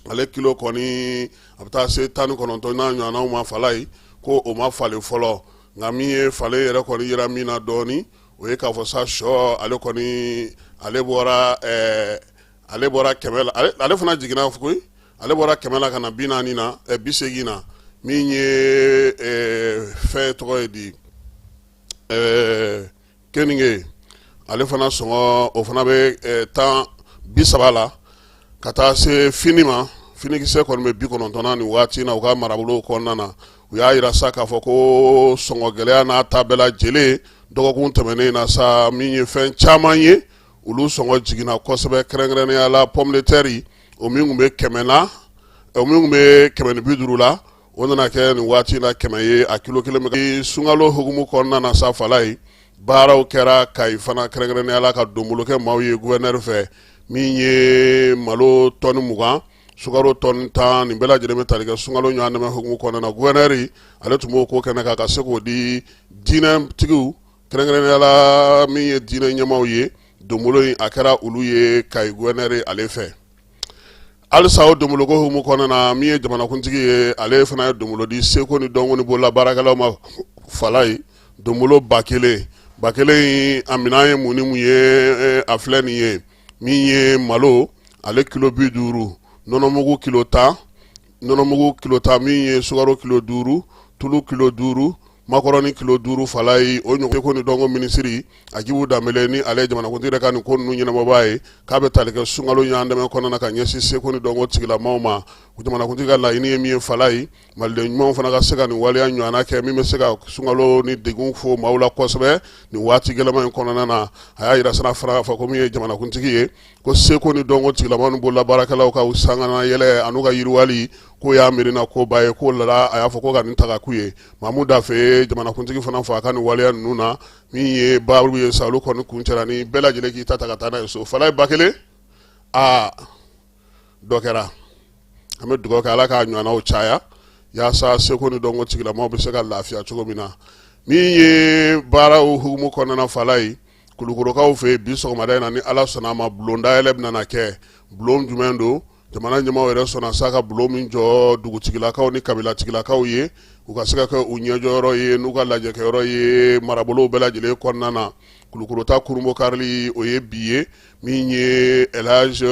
ale kilo kɔni a bɛ taa se 19 n'a ɲɔgɔnnaw ma Falaye, ko o ma falen fɔlɔ. Nka min ye falen yɛrɛ kɔni yira min na dɔɔnin, o ye k'a fɔ sa sɔ ale kɔni ale bɔra ale bɔra 100 la, ale fana jiginna koyi, ale bɔra 100 la ka na 40 na, 80 na. Min ye fɛn tɔgɔ ye di, keninge, ale fana sɔngɔ o fana bɛ 10, 30 la ka taa se fini ma. Finikisɛ kɔni bɛ 90 na nin waati na u ka marabolo kɔnɔna na. U y'a yira sa k'a fɔ ko sɔngɔ gɛlɛya n'a ta bɛɛ lajɛlen, dɔgɔkun tɛmɛnen na sa, min ye fɛn caman ye, olu sɔngɔ jiginna kosɛbɛ, kɛrɛnkɛrɛnnenya la pomme de terre, o min tun bɛ 100 la, o min tun bɛ 150 la, o nana kɛ nin waati na 100 ye a kilo kelen. Bɛ sunkalo hukumu kɔnɔna na sa Falaye, baaraw kɛra Kayi fana, kɛrɛnkɛrɛnnenya la ka donbolo kɛ maaw ye gouverneur fɛ, min ye malo tɔni 20, sukaro tɔni 10, nin bɛɛ lajɛlen bɛ tali kɛ sunkalo ɲɔgɔn dɛmɛ hukumu kɔnɔna na. Gouverneur ale tun b'o ko kɛnɛ kan ka se k'o di diinɛtigiw, kɛrɛnkɛrɛnnenya la min ye diinɛ ɲɛmaaw ye. Donbolo in a kɛra olu ye Kayi gouverneur ale fɛ. Halisa o donboloko hukumu kɔnɔna na, min ye jamanakuntigi ye, ale fana ye donbolo di seko ni dɔnko ni bolola baarakɛlaw ma Falaye. Donbolo 1000, 1000 in a minɛn ye mun ni mun ye? A filɛ nin ye: min ye malo, ale kilo 50, nɔnɔmugu kilo 10, nɔnɔmugu kilo 10, min ye sukaro kilo 5, tulu kilo 5, makɔrɔni kilo 5 Falaye. O ɲɔgɔn seko ni dɔnko minisiri Agibu Danbele, ni ale ye jamanakuntigi yɛrɛ ka nin ko ninnu ɲɛnabɔbaa ye, k'a bɛ tali kɛ sunkalo ɲɔgɔn dɛmɛ kɔnɔna na ka ɲɛsin seko ni dɔnko tigilamaw ma. Jamanakuntigi ka laɲini ye min ye Falaye, maliden ɲumanw fana ka se ka nin waleya ɲɔgɔnna kɛ min bɛ se ka sunkalo ni degun fo maaw la kosɛbɛ nin waati gɛlɛman in kɔnɔna na. A y'a yira sana fana k'a fɔ ko min ye jamanakuntigi ye, ko seko ni dɔnko tigilamaw ni bolola baarakɛlaw ka sangana yɛlɛ an'u ka yiriwali k'o y'a miirina koba ye. K'o la a y'a fɔ ko ka nin ta ka k'u ye. Mamu Dafe, jamanakuntigi fana fo a ka nin waleya ninnu na. Min ye baabu ye sa, olu kɔni kuncɛra ni bɛɛ lajɛlen k'i ta ta ka taa n'a ye so Falaye. 1000, aa dɔ kɛra. An bɛ dugawu kɛ Ala k'a ɲɔgɔnnaw caya yaasa seko ni dɔnko tigilamaw bɛ se ka lafiya cogo min na. Min ye baaraw hukumu kɔnɔna Falaye, Kulukorokaw fɛ yen bi sɔgɔmada in na, ni Ala sɔnna a ma, bulon dayɛlɛ bɛna na kɛ. Bulon jumɛn don? Jamana ɲɛmaaw yɛrɛ sɔnna sa ka bulon min jɔ dugutigilakaw ni kabilatigilakaw ye, u ka se ka kɛ u ɲɛjɔyɔrɔ ye n'u ka lajɛkɛyɔrɔ ye marabolow bɛɛ lajɛlen kɔnɔna na. Kulukoro ta kurunbonkarili o ye bi ye. Min ye Elhadj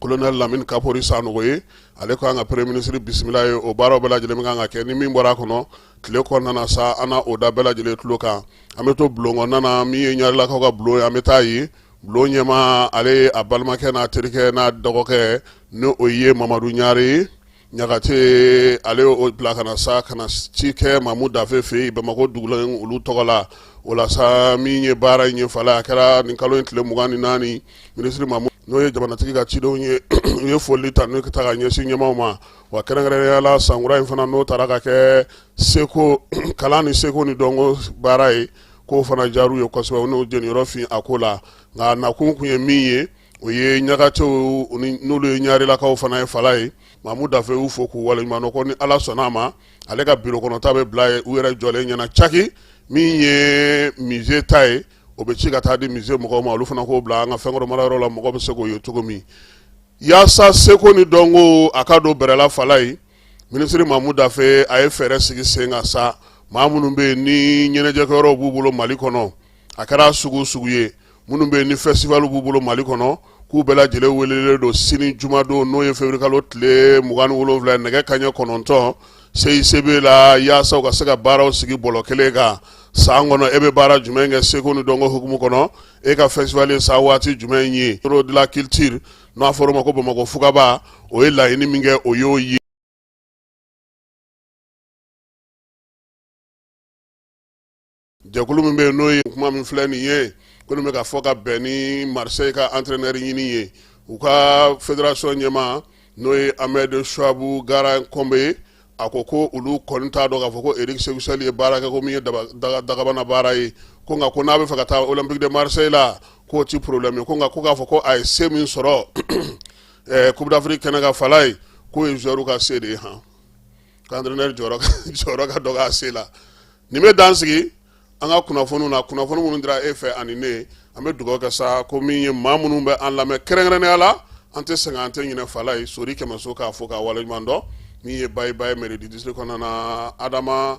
Colonel Lamine Kapori Sanogo ye, ale kan ka premier ministre bisimila ye. O baaraw bɛɛ lajɛlen bɛ kan ka kɛ. Ni min bɔra a kɔnɔ tile kɔnɔna na sa, an na o da bɛɛ lajɛlen tulo kan. An bɛ to bulon kɔnɔna na, min ye ɲarilakaw ka bulon ye, an bɛ taa yen. Bulon ɲɛmaa, ale ye a balimakɛ n'a terikɛ n'a dɔgɔkɛ, ni o ye Mamadu Ɲare ye. Ɲagate ale y'o bila ka na sa ka na ci kɛ Mamu Dafe fɛ yen Bamakɔ dugulen olu tɔgɔ la. O la sa, min ye baara in ye fala, a kɛra nin kalo in tile 24. Minisiri Mamu, n'o ye jamanatigi ka cidenw ye, u ye foli ta n'o ta ka ɲɛsin ɲɛmaaw ma. Wa kɛrɛnkɛrɛnnenya la, sankura in fana, n'o taara ka kɛ seko kalan ni seko ni dɔnko baara ye, k'o fana diyar'u ye kosɛbɛ, u n'u jeniyɔrɔ fin a ko la. Nka nakun kun ye min ye, o ye Ɲagatew n'olu ye Ɲarelakaw fana ye fala ye. Mamu Dafe y'u fo k'u waleɲuman dɔn, ko ni Ala sɔnna a ma, ale ka biro kɔnɔta bɛ bila ye u yɛrɛ jɔlen ɲɛna caki. Min ye musée ta ye, o bɛ ci ka taa di musée mɔgɔw ma, olu fana k'o bila an ka fɛnkɔrɔ marayɔrɔ la, mɔgɔ bɛ se k'o ye cogo min, yaasa seko ni dɔnko a ka don bɛrɛla fala ye. Minisiri Mamu Dafe a ye fɛɛrɛ sigi sen kan sa, maa minnu bɛ yen ni ɲɛnajɛkɛyɔrɔw b'u bolo Mali kɔnɔ, a kɛra sugu sugu ye, minnu bɛ yen ni festival b'u bolo Mali kɔnɔ, k'u bɛɛ lajɛlen welelen don sini jumadon, n'o ye février kalo tile 27, nɛgɛ kanɲɛ 9, CICB la, yaasa u ka se ka baaraw sigi bɔlɔ kelen kan. San kɔnɔ, e bɛ baara jumɛn kɛ seko ni dɔnko hukumu kɔnɔ? E ka festival ye san waati jumɛn ye? Bureau de la culture, n'a fɔra o ma ko Bamakɔ fugaba, o ye laɲini min kɛ, o y'o ye. Jɛkulu min bɛ yen, n'o ye kuma min filɛ nin ye, ko nin bɛ ka fɔ ka bɛn ni Marseille ka entraîneur ɲini ye, u ka fédération ɲɛmaa, n'o ye Ahmed Chouabou Gara Kɔnbe ye, a ko ko olu kɔni t'a dɔn k'a fɔ ko Eric Sékou Chelle ye baara kɛ ko min ye dagabana baara ye. Ko nka ko n'a bɛ fɛ ka taa Olympique de Marseille la, k'o ti problème ye. Ko nka ko k'a fɔ ko a ye se min sɔrɔ Coupe d'Afrique kɛnɛ kan fala ye, k'o ye joueur ka se de ye han, k'entraîneur jɔyɔrɔ ka dɔgɔ a se la. Nin bɛ dan sigi an ka kunnafoniw na, kunnafoni minnu dira e fɛ ani ne. An bɛ dugawu kɛ sa ko min ye maa minnu bɛ an lamɛn, kɛrɛnkɛrɛnnenya la, an tɛ sɛgɛn, an tɛ ɲinɛ fala ye, Sori Kɛmɛso, k'a fo k'a waleɲuman dɔn. Min ye Bayi Bayi mairie du district kɔnɔna na, Adama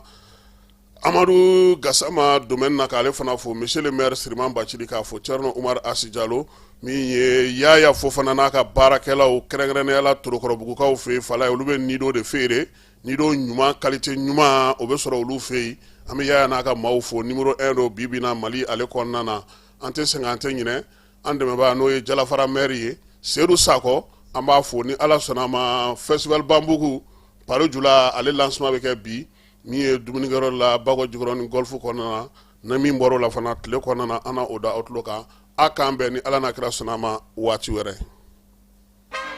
Amadu Gasama domaine na, k'ale fana fo, monsieur le maire Siriman Bacili k'a fo, Thierno Umar Asi Jalo, min ye Yaya Fofana n'a ka baarakɛlaw, kɛrɛnkɛrɛnnenya la Torokɔrɔbugukaw fɛ yen fala ye, olu bɛ nido de feere, nido ɲuman, qualité ɲuman, o bɛ sɔrɔ olu fɛ yen. An bɛ Yaya n'a ka maaw fo, numéro 1 don bi bi in na Mali ale kɔnɔna na. An tɛ sɛgɛn, an tɛ ɲinɛ an dɛmɛbaa, n'o ye Jalafara maire ye, Seydou Sakɔ, an b'a fo. Ni Ala sɔnna a ma, festival Bambugu Paro Jula, ale lancement bɛ kɛ bi, min ye dumunikɛyɔrɔ la Bakɔ Jikɔrɔni golf kɔnɔna na. Ni min bɔra o la fana tile kɔnɔna na, an na o da aw tulo kan. A k'an bɛn ni Ala n'a kira sɔnna a ma waati wɛrɛ.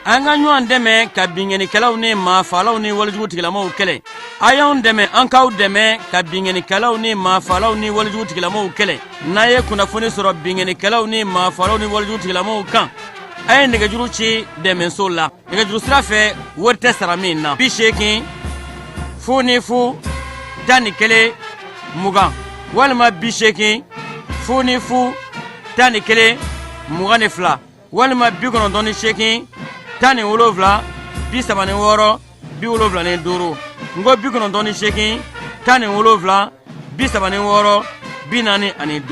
An ka ɲɔgɔn dɛmɛ ka binkannikɛlaw ni maafaalaw ni walejugu tigilamaw kɛlɛ. A y'anw dɛmɛ, an k'aw dɛmɛ ka binkannikɛlaw ni maafaalaw ni walejugu tigilamaw kɛlɛ. N'a ye kunnafoni sɔrɔ binkannikɛlaw ni maafaalaw ni walejugu tigilamaw kan, a ye nɛgɛjuru ci dɛmɛso la nɛgɛjuru sira fɛ, wari tɛ sara min na: 80 00 11 20 walima 80 00 11 22 walima 98 17 36 75. N ko 98 17 36 45.